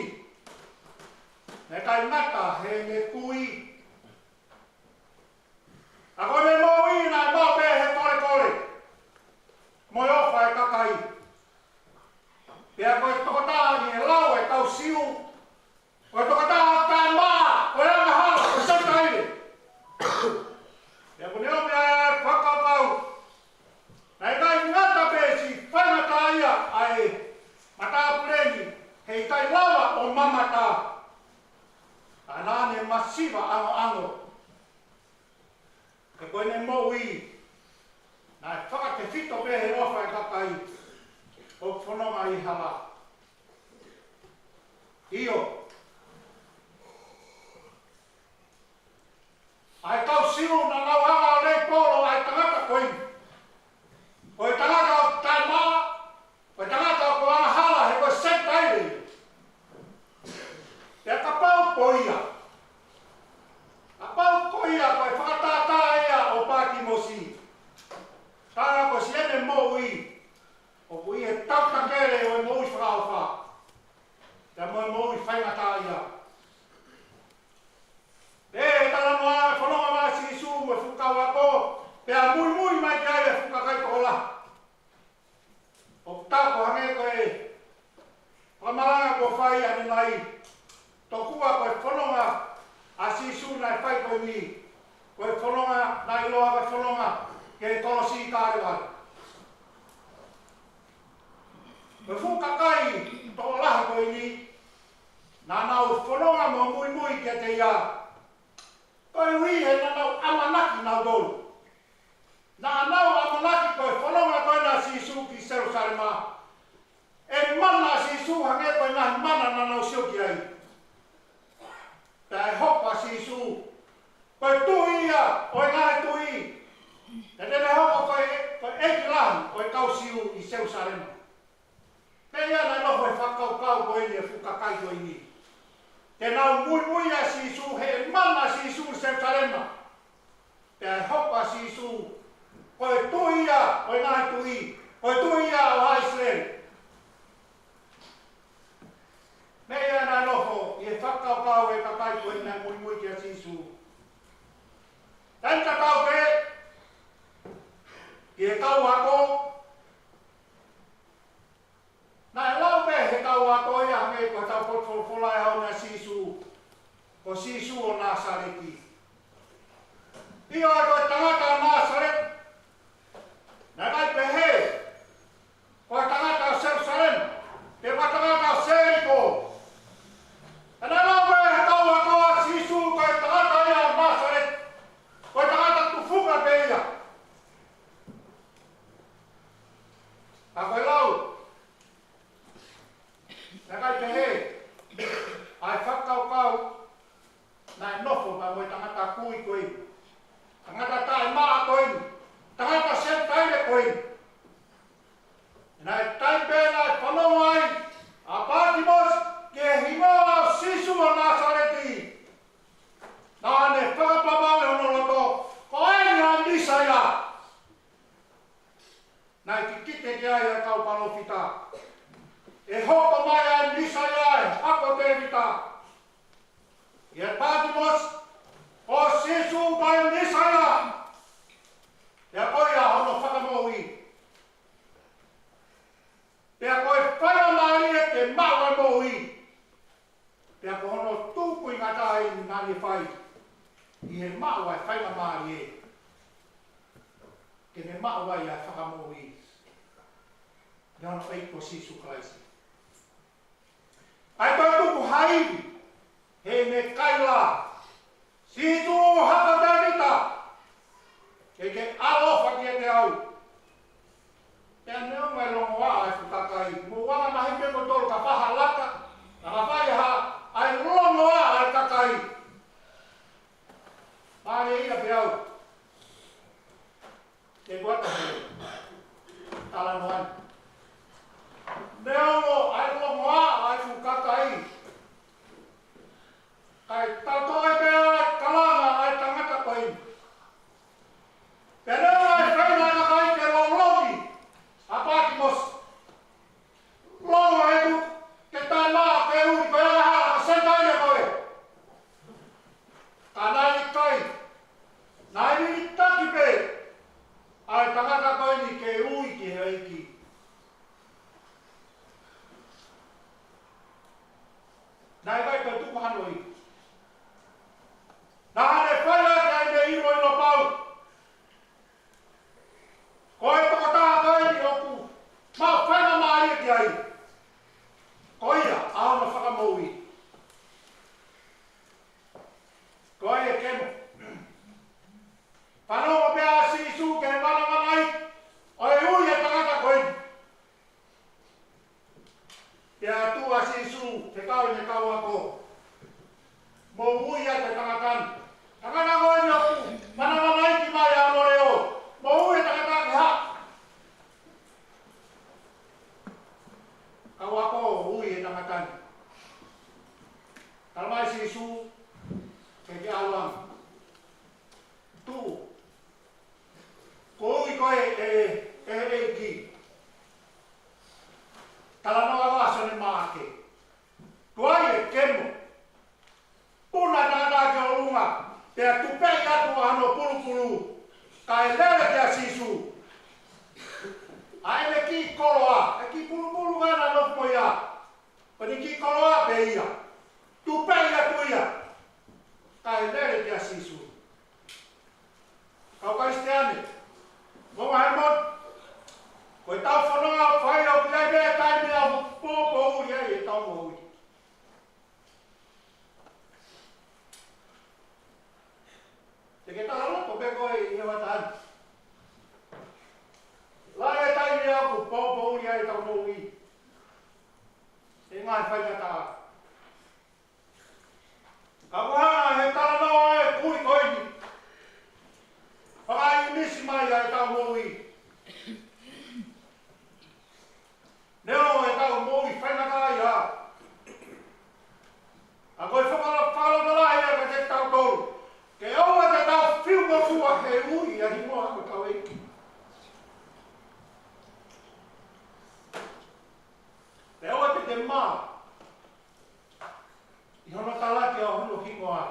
Naʻe ʻikai ngata heʻene kui, ka ko ʻene moʻui naʻe maʻu pē he kolekole mo e ʻofa ʻa e kakai. Pea ko e tokotaha ʻi he lau ʻa e kau Siu, ko e tokotaha taʻemaʻa, ko e angahala, ko e Senitaile. Pea ko ʻene ʻomi ʻa e fakakaukau, naʻe ʻikai ngata pē siʻi faingataʻaʻia ʻa e matāpule ni, heʻikai lava ʻo mamata, ka naʻa ne masiva ʻangoʻango. He ko ʻene moʻui, Naʻe fakatefito pē he ʻofa e kakai ʻoku fononga ʻi he hala. ʻIo. ʻA e kau Siu naʻa nau hanga ʻo leipolo ʻa e tangata ko eni. Ko e tangata ʻoku taʻemaʻa, ko e tangata ʻoku angahala, he ko e Senitaile ia. Pea kapau ko ia, kapau ko ia ko e fakatātā ia ʻo Pātimosi, ka ko siʻene moʻui ʻoku ʻi he tautakele ʻo e moʻui fakaʻofa, pea mo e moʻui faingataʻaʻia. Pea talanoa e fononga ʻa Sīsū mo e fuʻu kau ako, pea muimui mai ki ai e fuʻu kakai tokolahi. ʻOku tā ko hangē ko e fakamalanga kuo fai ʻanenai, tokua ko e fononga ʻa Sīsū naʻe fai ko eni, ko e fononga naʻe ʻiloa ko e fononga ki he kolosi Kalevale. Ko e fuʻu kakai tokolahi ko eni, naʻa nau fononga mo muimui kiate ia, koeʻuhi he naʻa nau ʻamanaki nautolu. Naʻa nau ʻamanaki ko e fononga ko ena ʻa Sīsū ki Selusalema, ʻe mana ʻa Sīsū hangē ko e ngaahi mana naʻa nau sio ki ai. Pea ʻe hoko ʻa Sīsū ko e Tuʻi ia ʻo e ngaahi tuʻi. Pea te ne hoko ko e, ko e ʻEiki lahi ʻo e kau Siu ʻi Selusalema. Meʻa ia naʻe nofo he fakakaukau ko eni e fuʻu kakai ko eni. Te nau muimui ʻa Sīsū he ʻe mana ʻa Sīsū ʻi Selusalema. Pea ʻe hoko ʻa Sīsū ko e Tuʻi ia ʻo e ngaahi tuʻi, ko e Tuʻi ia ʻo ʻIsileli. Meʻa ia naʻe nofo ʻi he fakakaukau e kakai ko eni naʻe muimui kia Sīsū. Taimi tatau pē ki he kau ako, naʻe lau pē he kau ako ia hangē ko e tau potu folofola e ʻaho ni ʻa Sīsū, ko Sīsū ʻo Nāsaleti. ʻIo, ko e tangata ʻo Nāsaleti. Naʻe ʻikai pehē ko e tangata ʻo Selusalema, pe ko e tangata ʻo Seliko. Ka naʻe lau pē he kau ako ʻa Sīsū ko e tangata ia ʻo Nāsaleti, ko e tangata tufunga pē ia. Ka ko e lau, naʻe ʻikai pehē ʻa e fakakaukau naʻe nofo pea mo e tangata kui ko eni, tangata taʻemaʻa ko eni, tangata Senitaile ko eni. Naʻe taimi pē naʻe fanongo ai ʻa Pātimosi ki he hingoa ʻo Sīsū ʻo Nāsaleti, naʻa ne fakapapauʻi hono loto, ko eni ʻa e Mīsaia. Naʻe kikite ki ai ʻa e kau palōfita, ʻe hoko mai ʻa e Mīsaia ʻi he hako ʻo Tēvita. ʻIa Pātimosi, ko Sīsū ko e Mīsaia. Pea ko ia hono fakamoʻui. Pea ko e faingamālie ke maʻu ʻa e moʻui. Pea ko hono tukuingata eni naʻa ne fai ʻi he maʻu ʻa e faingamālie ke ne maʻu ai ʻa e fakamoʻui mei hono ʻEiki ko Sīsū Kalaisi. ʻA e toetuku ha ivi heʻene kaila, Sīsū, Hako ʻo Tēvita, ke ke ʻaloʻofa kiate au. Pea neongo e longoaʻa e fuʻu kakai, mou anga maheni pē moutolu ka fai ha laka, ka fai ha, ʻa e longoaʻa e kakai. Mālie ia pē au. Te kuata he talanoa ni. Neongo ʻa e longoaʻa e fuʻu kakai, kae tau toe pea kalanga ʻa e tangata ko eni. Pea neongo ʻa e faingamālie e kakai ke lolomi ʻa Pātimosi. Longo e tuʻu ke taʻemaʻa, ke ui, ko e angahala, ko e Senitaile koe. Ka naʻe ʻikai. Naʻe liliu taki pē ʻa e tangata ko eni ke ui ki he ʻEiki. Naʻe ʻikai toe tuku hano ivi. Naʻa ne fai ʻaki ʻene ʻiloʻilo pau. Ko e tokotaha ko eni ʻoku maʻu faingamālie ki ai, ko ia ʻa hono fakamoʻui. Ko ia e kemo. Fanongo pē ʻa Sīsū ki he vanavanaiki Moʻui ʻa e tangata ni. Tangata ko eni ʻoku manavanaiki mai ʻa hono leʻo. Moʻui e tangata ke hā. Kau ako ui e tangata ni. Talamai ʻe Sīsū, ke ke ʻalu ange. Tuʻu. Ko e ui ko ē ʻe, ʻe, ʻe he ʻEiki. Talanoa ʻa Sione Maʻake. Tuai e kemo. Puna e tangata ki ʻolunga, pea tupeʻi atu ʻa hono pulupulu, kae lele kia Sīsū. ʻA ʻene kiʻi koloa, e kiʻi pulupulu naʻa na nofo mo ia. Ko ʻene kiʻi koloa pē ia. Tupeʻi atu ia, kae lele kia Sīsū. Kau Kalisitiane, mo e moʻoni, ko ʻetau fononga ʻoku fai ʻoku ʻi ai e taimi ʻoku poupou ai ʻetau moʻui. Te ke talaloto pē koe ʻi he ʻaho ni. Lahi e taimi ʻoku poupou ai ʻetau moʻui. ʻI he ngaahi faingataʻa. Ka ʻoku hanga ʻe he talanoa ʻa e kui ko eni, fakaʻinisi mai ʻa ʻetau moʻui. Neongo ʻetau moʻui faingataʻaʻia, ka ko e fakala-, fakalotolahi ia kiate kitautolu, ke ʻoua te tau fiu mo fua he ui ʻa e hingoa ʻo hotau ʻEiki. Ke ʻoua te te mā ʻi hono talaki ʻa hono hingoa.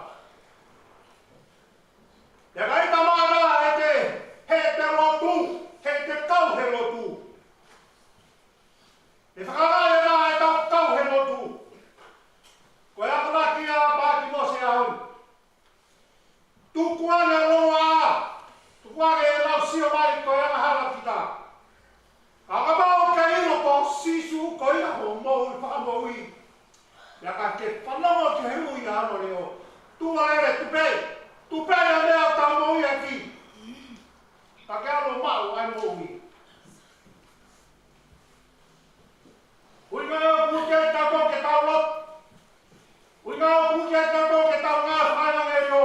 Pea ʻikai ke mā ʻe te, he te lotu, he te kau he lotu. ʻE fakalahi ʻe ʻetau kau he lotu. Ko e akonaki ʻa Pātimosi ʻaho ni. Tuku ange ʻa e longoaʻa, tuku ange ʻenau sio mai ko e angahala kita. Ka kapau ʻoku ke ʻilo ko Sīsū ko ia hoʻo moʻui fakamoʻui, pea ka ke fanongo ki he ui ʻa hono leʻo, tuʻu ʻo lele, tupeʻi, tupeʻi ʻa e meʻa ʻoku tau moʻui ʻaki. Ka ke ʻalu ʻo maʻu ʻa e moʻui. ʻUhinga ʻoku ui kitautolu ke tau lotu. ʻUhinga ʻoku ui kitautolu ke tau ngāue fakaevangelio.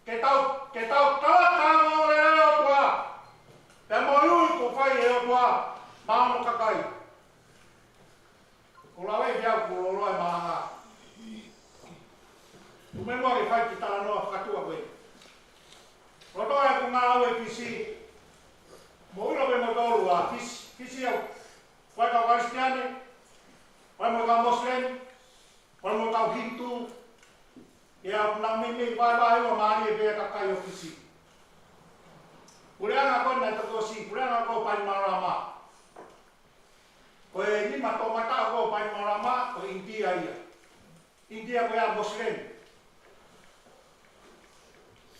Ke tau, ke tau kalanga ʻo lele ʻOtua. Pea mo e ui kuo fai ʻe he ʻOtua maʻa hono kakai. Ko e lave ia ʻoku loloa e malanga. Tuku muʻa ke fai e kiʻi talanoa fakatuʻa ko ē. Loto ʻeku ngāue ʻi Fisi. Mou ʻilo pē moutolu ʻa Fisi, Fisi au. Ko e kau Kalisitiane, ko e mo e kau Mosilemi, ko e mo e kau Hinitū. ʻIo, ʻoku nau meimei vaivai ʻo mālie pē ʻa e kakai ʻo Fisi. Puleʻanga ko ē naʻe toki ʻosi, puleʻanga ko Bainimarama. Ko e nima toʻomataʻu ko Bainimarama, ko ʻInitia ia. ʻInitia ko ia Mosilemi.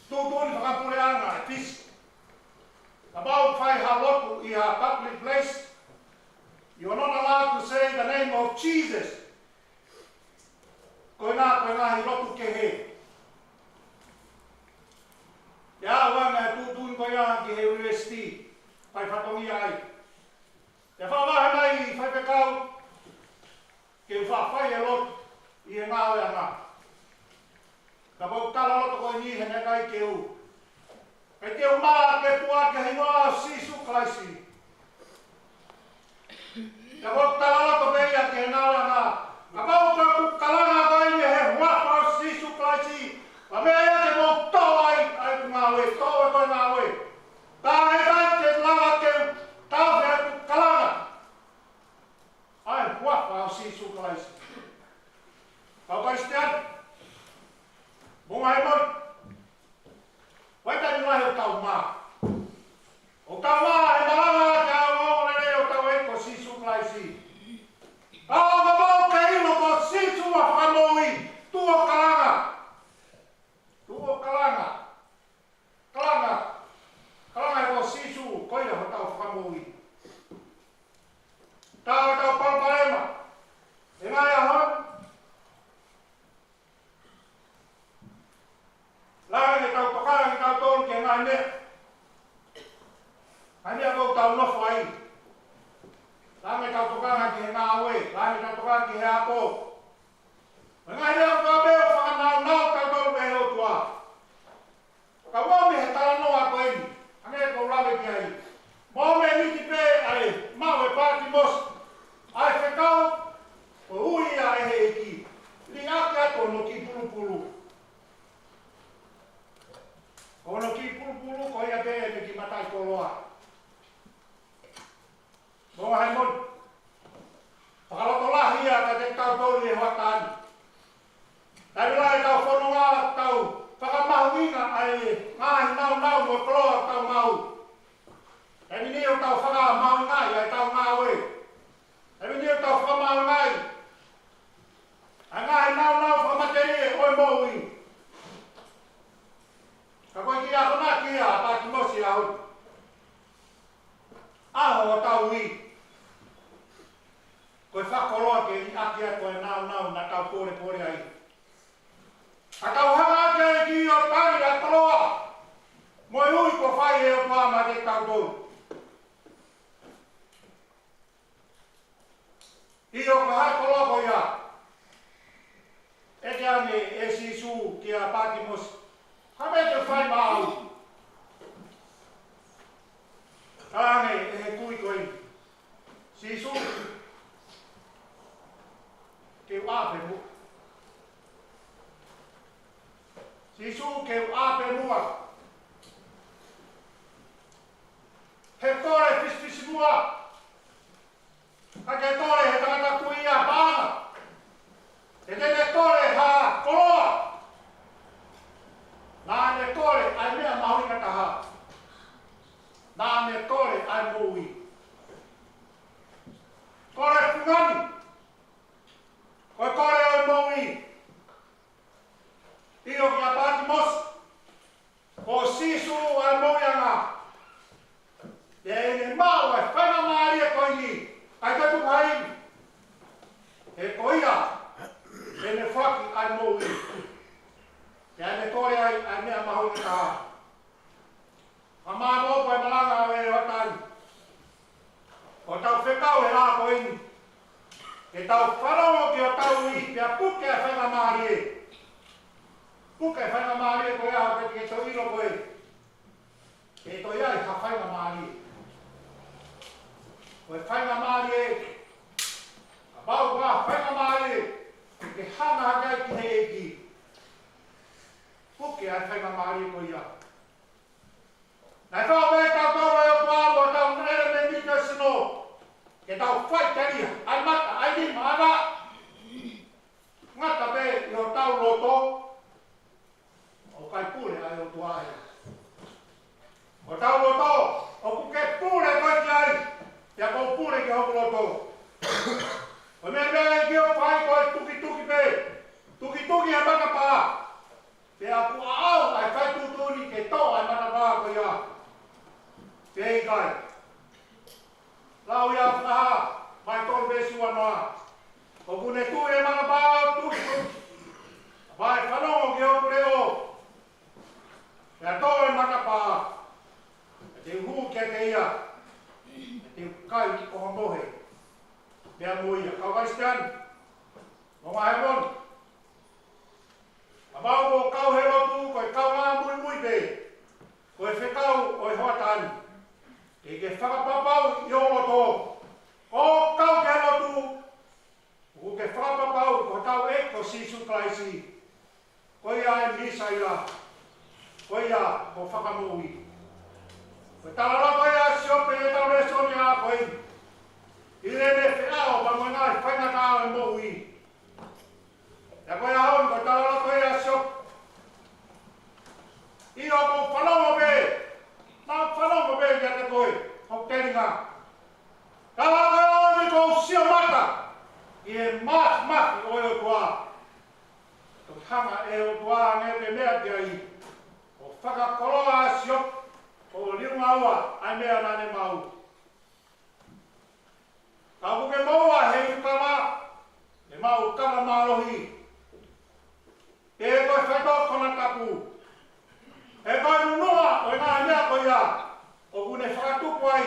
Tuʻutuʻuni fakapuleʻanga ʻi Fisi. Kapau ʻoku fai ha lotu ʻi ha public place, you are not allowed to say the name of Jesus. Ko e ngaahi, ko e ngaahi lotu kehe. ʻIo, ʻoange ʻa e tuʻutuʻuni ko ia ki he university, fai fatongia ai. ʻIo, fakavahe mai ʻe he faifekau, ke u faʻa fai e lotu ʻi he ngāueʻanga. Ka ʻoku ou talaloto ko eni he naʻe ʻikai ke u, ʻikai ke u mā ke puʻaki e hingoa ʻo Sīsū Kalaisi. Ka ʻoku ou talaloto pē ia ki he ngāueʻanga. Kapau ko ʻeku kalanga ko eni he huafa ʻo Sīsū Kalaisi, ko e meʻa ia ke mou toʻo ai ʻa ʻeku ngāue, toʻo ʻeku ngāue. Ka heʻikai ke lava ke u tauhi ʻeku kalanga ʻa e huafa ʻo Sīsū Kalaisi. Kau Kalisitiane, mou ngaahi moʻoni. Ko e taimi lahi ʻoku tau mā. ʻOku tau mā he malanga ki he ongoongolelei ʻo hotau ʻEiki ko Sīsū Kalaisi. Ka ʻo kapau ʻoku ke ʻilo ko Sīsū hoʻo Fakamoʻui, tuʻu ʻo kalanga. Tuʻu ʻo kalanga. Kalanga. Kalanga ko Sīsū, ko ia hotau Fakamoʻui. Tau, tau palopalema. ʻI he ngaahi ʻaho ni, lahi ʻetau tokanga kitautolu ki he ngaahi meʻa, ngaahi meʻa ʻoku tau nofo ai. Lahi ʻetau tokanga ngāue, lahi ʻetau tokanga ki he ako. Ko e ngaahi lea kotoa pē ʻoku fakanāunau kitautolu ʻe he ʻOtua. Ka ʻoku ʻi ai e talanoa ko eni, hangē ko ʻeku lave ki ai. Mo e miti pē ʻa e maʻu ʻe Pātimosi ʻa e fekau, ʻo ui ia ʻe he ʻEiki. Liʻaki atu hono kiʻi pulupulu. Ko hono kiʻi pulupulu ko ia pē ʻene kiʻi mataʻikoloa. Mo e moʻoni, fakalotolahi ia kiate kitautolu he hoʻatā ni. Taimi lahi ʻetau fononga, tau fakamahuʻinga ʻa e ngaahi nāunau mo e koloa ʻoku tau maʻu. Taimi ni ʻoku tau fakamahuʻingaʻi ʻa ʻetau ngāue. Taimi ni ʻoku tau fakamahuʻingaʻi ʻa e ngaahi nāunau fakamatelie ʻo e moʻui. Ka ko e kiʻi akonaki ia ʻa Pātimosi he ʻaho ni. ʻAho ʻo tau ui. Ko e fakakoloa ke liʻaki atu e nāunau naʻa tau pōlepole ai. Ka tau hanga ʻaki e kiʻi ʻo tali ʻa e koloa mo e ui kuo fai ʻe he ʻOtua maʻa kitautolu. ʻIo, ko e hā e koloa ko ia? ʻEke ange ʻe Sīsū kia Pātimosi, ko e hā e meʻa te u fai maʻau? Talaange ʻe he kui ko eni, Sīsū, ke u ʻā pē muʻa. Sīsū, ke u ʻā pē muʻa. He kole fisifisimuʻa. ʻIkai ke kole he tangata kui ia ʻa Pāna. He te ne kole ha koloa. Naʻa ne kole ʻa e meʻa mahuʻinga taha. Naʻa ne kole ʻa e moʻui. Kole fungani. Ko e kole ʻo e moʻui. ʻIo kia Pātimosi, ko Sīsū ʻa e moʻuiʻanga. Pea ʻi heʻene maʻu ʻa e faingamālie ko eni, ʻikai ke tuku ha ivi. He ko ia te ne foaki ʻa e moʻui. Pea ne kole ai ʻa e meʻa mahuʻinga taha. Ka mālō ko e malanga ʻo e hoʻatā ni. ʻO tau fekau he ʻaho ko eni. Ke tau fanongo ki hotau ui pea puke ʻa e faingamālie. Puke ʻa e faingamālie ko ia ʻo ke toe ʻilo ko ē. Ke toe ʻi ai ha faingamālie. Ko e faingamālie. Kapau ko ha faingamālie. Ke hanga hake ai ki he ʻEiki. Puke ʻa e faingamālie ko ia. Naʻe fai mai kitautolu ʻe he ʻOtua mo ʻetau ʻelemēniti ʻo e sino. Ke tau faʻiteliha, ʻa e mata, ʻa e nima, ʻa e vaʻa. Ngata pē ʻi hotau loto. ʻOku ʻikai pule ʻa e ʻOtua ia. Hotau loto, ʻoku ke pule koe ki ai. Pea ʻoku ou pule ki hoku loto. Ko e meʻa pē ʻoku ou fai ko e tukituki pē. Tukituki he matapā. Pea ʻoku ʻaʻau ʻa e fai tuʻutuʻuni ke toʻo ʻa e matapā ko ia. Pea ʻikai. Lau ia Fakahā, vahe tolu veesi uanoa. ʻOku ne tuʻu ʻi he matapā ʻo tukituki. Pea fanongo ki hoku leʻo. Pea toʻo e matapā. Pea te u hū kiate ia. Pea te u kai ʻi hono mohe. Pea mo ia. Kau Kalisitiane. Mo e moʻoni. Kapau ʻoku ke kau he lotu, ko e kaungā muimui pē. Ko e fekau ʻo e hoʻatā ni. Ke ke fakapapauʻi ʻi ho loto. ʻOku ke kau he lotu. ʻOku ke fakapapauʻi ko hotau ʻEiki ko Sīsū Kalaisi. Ko ia ʻa e Mīsaia. Ko ia ko e Fakamoʻui. Ko e talaloto ia ʻa Siope ʻi heʻetau lēsoni ʻaho ko eni. ʻI heʻene feʻao pea mo e ngaahi faingataʻa ʻo e moʻui. Pea ko e ʻaho ni ko e talaloto ia ʻa Siope. ʻIo ʻoku ou fanongo pē, ma fanongo pē kiate koe, hoku telinga. Ka ko e ʻaho ni ʻoku ou sio mata, ʻi he māfimafi ʻo e ʻOtua. Toki hanga ʻe he ʻOtua ʻo ne meʻa ki ai, ʻo fakakoloa ʻa Siope, ʻo liunga ua, ʻa e meʻa naʻa ne maʻu. Ka ʻoku ke moʻua he ʻiukava, ʻe maʻu kava mālohi. He ko e faitoʻo konatapu. He ko e nunuʻa ʻo e ngaahi meʻa ko ia, ʻoku ne fakatupu ai,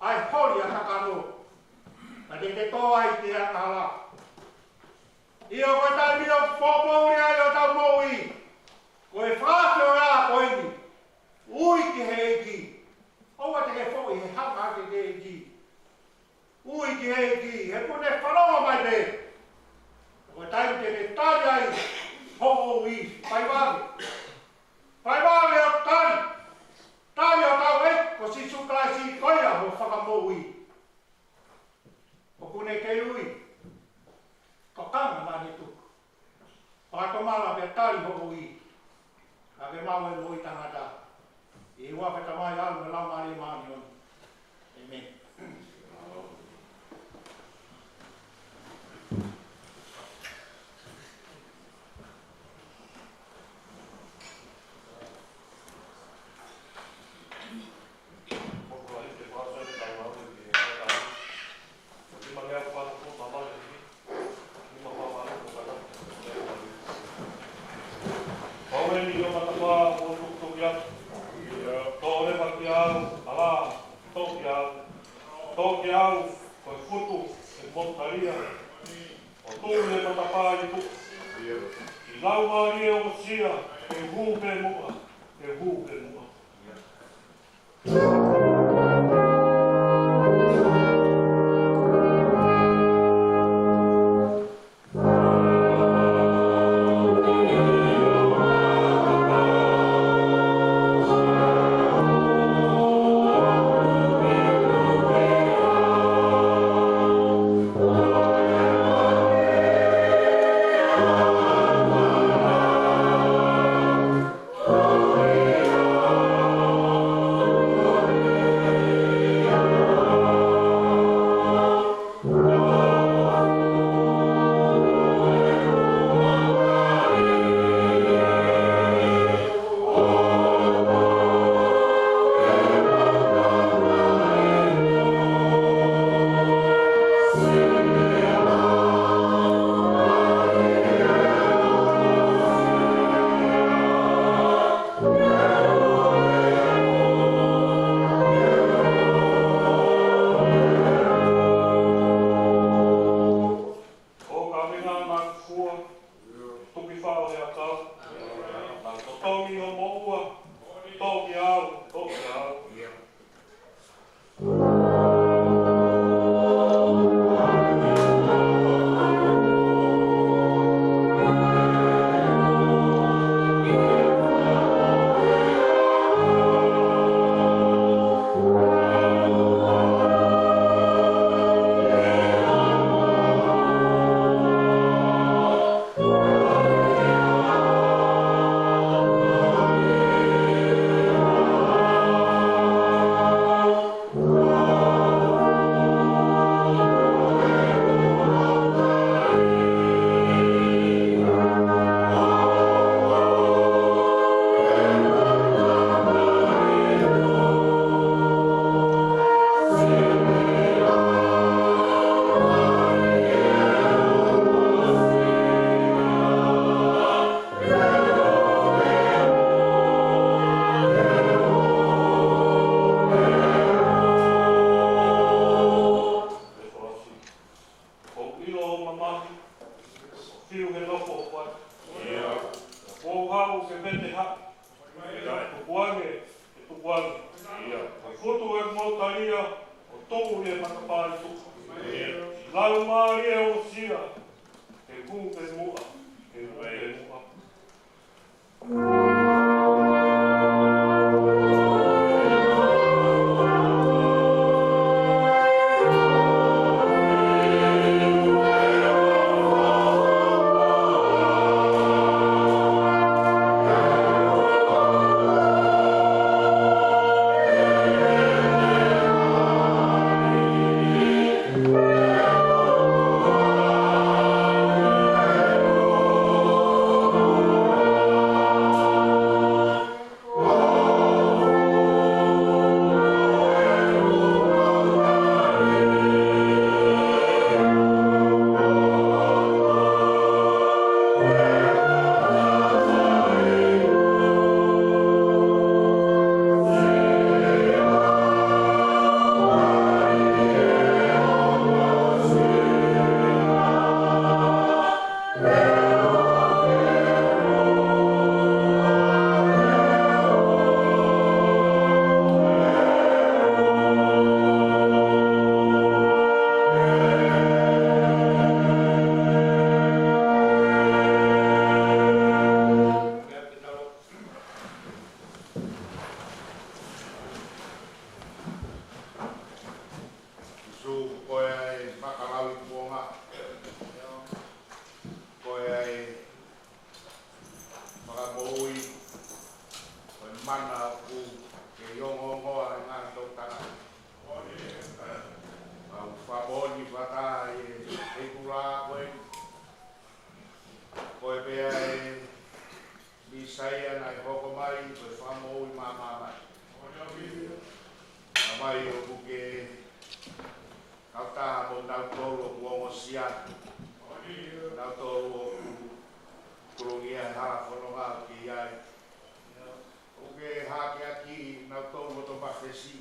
ʻa e holi ʻa e kakano. Ka te te tō ai ʻi he angahala. ʻIo, ko e taimi ʻoku poupou ai hotau moʻui, ko e fakaafe ʻo e ʻaho ko eni. Ui ki he ʻEiki. ʻOua te ke foʻi he hanga hake ki he ʻEiki. Ui ki he ʻEiki, he kuo ne fanongo mai pē. Ko e taimi te ne tali ai hoʻo ui. Fai vave. Fai vave ʻo tali. Tali hotau ʻEiki ko Sīsū Kalaisi, ko ia ho fakamoʻui. ʻOku ne kei ui. Tokanga naʻa ne tuku. Fakatomala pea tali hoʻo ui. Ka ke maʻu e moʻui taʻengata. ʻI he huafa ʻo e Tamai, ʻAlo mo e Laumālie Māʻoniʻoni. ʻĒmeni. Pau eni ʻo matapā ʻo tukutuku ia. Tō leva kiate au, ʻalā, tō kiate au. Tō kiate au, ko e futu ʻe motalia. ʻO tuʻu ʻi he matapā ʻi tuʻa. ʻI he laumālie ʻo Sia, ʻe hū pē muʻa, ʻe hū pē muʻa. ʻO ka mena na kua, tuki fao he akau, na totongi ʻo moʻua, tō kiate au, tō kiate au. ʻOku ʻilo ʻo mamahi, ʻo fiu he nofo ʻoku ʻatu. ʻIo. Kuo u haʻu ke vete haʻu. ʻIo. Tukuange, ke tukuange. ʻIo. Ko e futu ʻe motalia, ʻo tuʻu ʻi he matapā ʻi tuʻa. ʻIo. Laumālie ʻo Sia, ʻe hū pē muʻa, ʻe hū pē muʻa. Siana. Nautolu ʻoku tolongia he hala fononga ʻoku ke ʻi ai. ʻOku ke hakeakiʻi nautolu ʻo to mafesi.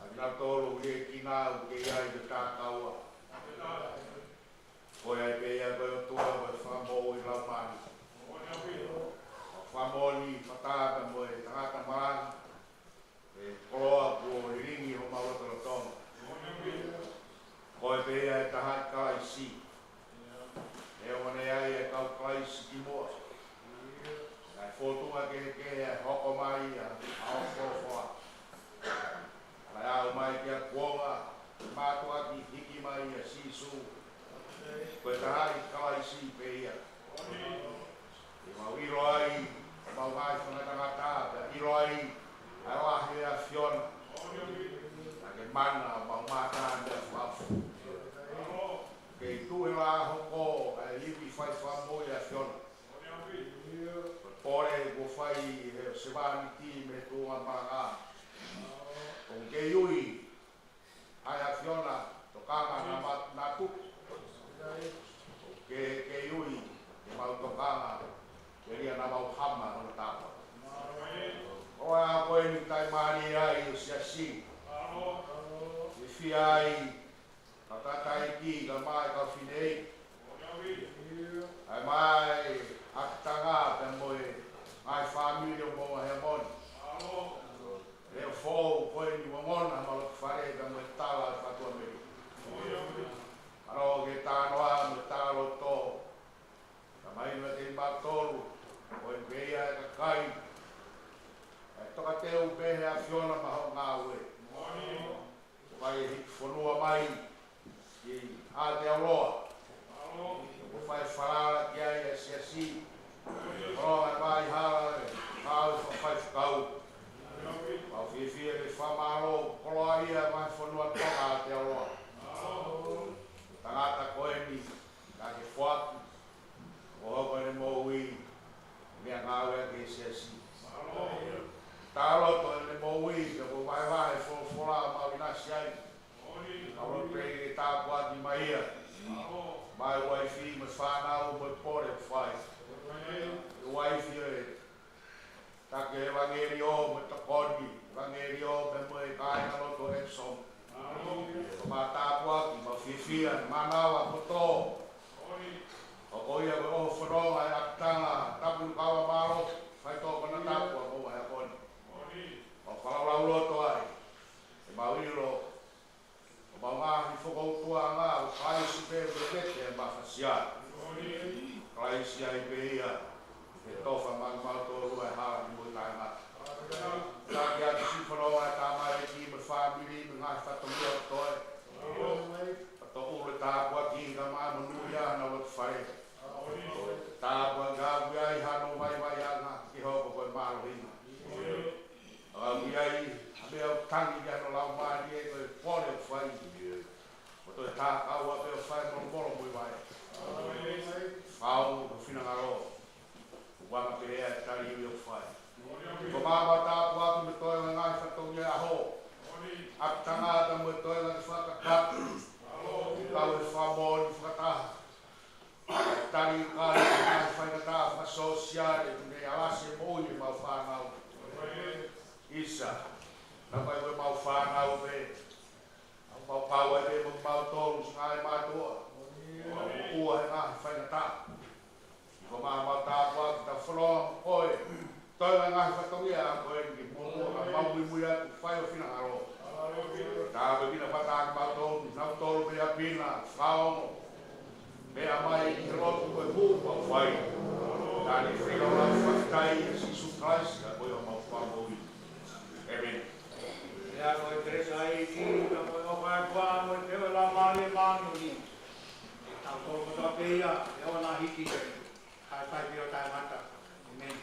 ʻA nautolu ʻoku ke kina ʻoku ke ʻi ai ʻi he takaua. Ko ia pē ia ko e ʻOtua ko e Fakamoʻui Laumālie. Fakamoʻoni, fakatātā mo e tangata malanga. ʻE koloa kuo lilingi homau lotolotonga. Ko e pē ia ʻe taha ʻi Kalaisi. ʻE ʻoange ai e kau Kalaisi ki muʻa. Naʻe fōtunga kehekehe ʻa e hoko mai ʻa, ʻa hoʻo folofola. Naʻe aʻu mai ki he kuonga, mātuʻaki hiki mai ʻa Sīsū. Ko e taha ʻi Kalaisi pē ia. ʻE mau ʻilo ai, mau ngaahi fakangatangata, pea ʻilo ai, ʻa e lahi ʻa e ʻAfiona. Naʻa ke mana, mau mātā mei he ʻafuʻafu. Kei tuʻu he lā hoko, ʻa e ivi fai fakamoʻui ʻa e ʻAfiona. Ko e pole kuo fai he sevāniti mei he tuʻunga malanga. ʻOku kei ui, ʻa e ʻAfiona, tokanga naʻa ma-, naʻa tuku. Ke, kei ui, ke mau tokanga, ke lia naʻa mau hama hono tapa. ʻO aʻu ko eni taimi mālie ai ʻo e Siasi. Fiefia ai, kau tangataʻeiki, kae ʻumaʻā e kau fineʻeiki. ʻA e maʻa e ʻakitanga pea mo e ngaahi fāmili ʻo Moʻunga Heamoni. Leʻo foʻou ko eni ʻoku ongona homau loto fale pea mo e tala ʻa e fatu ʻAmelika. Mālō ke talanoa mo e talaloto. Ka mai ʻa kimautolu, ko e pē ia e kakai. ʻE tokateu pē he ʻAfiona maʻa hoʻo ngāue. Ko e hiki fonua mai ki Aotearoa. Ko e fai falala ki ai e Siasi. Ko e mai hala e kau fakafaifekau. Mau fiefia ke fakamālō, koloaʻia mai fonua Tonga Aotearoa. Tangata ko eni, naʻa ke foaki. Ko hoʻo ko ʻene moʻui, meʻangāue ʻaki e Siasi. Talaloto ʻene moʻui, pea ko e vahevahe folofola mau ʻinasi ai. Mau lotu pē ke tāpuaki mai ia. Mai uaifi mo e fānau mo e pole ʻoku fai. Uaifi ʻo e taki ʻevangeliō mo e tokoni ʻevangeliō pea mo e kāingalotu ʻo Epsom. Ko e mātāpuaki, mau fiefia, mānava kotoa. ʻOku ʻi ai ko e ʻoho fononga e ʻakitanga, tapu ʻi he kau mālō, faitoʻo konatapu ʻa Moʻunga Heamoni. ʻOku fakalaulauloto ai, ʻemau ʻilo, ʻemau ngaahi fokoutuʻanga, ʻo Kalaisi pē ʻoku vete ʻa e mafasia. Kalaisi ai pē ia, ʻe tofa maʻa kimautolu ʻa e hala ni mo e taʻengata. Taki atu siʻi fononga ʻa e tamaiki mo e fāmili mo e ngaahi fatongia ʻo toe. Fatongia ʻo e tāpuaki kae ʻumaʻā e monūʻia ʻa honau loto fale. Tāpuaki ʻaki ai hano vaivaiʻanga ke hoko ko e mālohinga. ʻAki ai ha meʻa ʻoku tangi ki ai hono laumālie ko e pole ʻoku fai. Ko e toe tākaua pē ʻoku fai molomolo mo e vai. Fau ko e finangalo. Uanga pē ʻa e tali ʻoku fai. Ko e māmā tāpuaki mo e toenga ngaahi fatongia ʻaho. ʻAkitanga pea mo e toenga ke fakakakato. Kau e fakamoʻoni fakataha. Tali ʻa e ngaahi faingataʻa fakasōsiale, ʻoku ne alasi e moʻui ʻemau fānau. ʻIsa, naʻa mai ko ʻemau fānau pē. ʻOku mau pau ai pē mo kimautolu siʻi ngaahi mātuʻa. ʻOku ua he ngaahi faingataʻa. Ko e māmā tāpuaki ta fononga mo koe. Toe ngaahi fatongia ʻa koe ni mo mua ka mau muimui atu fai ho finangalo. Tāpuekina fakataha kimautolu, nautolu pē ʻa pina, fakaongo. Meʻa mai ki he lotu ko e hū kuo fai. Tali filo lau fakafetaʻi ʻia Sīsū Kalaisi, ʻa ko homau Fakamoʻui. ʻĒmeni. Pea ko e kelesi ʻa e ʻEiki, pea mo e ʻofa ʻa e ʻOtua, mo e feohi ʻa e Laumālie Māʻoniʻoni. Ke tau tolo kotoa pē ia, ʻo ʻoua naʻa hiki, kae fai pē ʻo taʻengata. ʻĒmeni.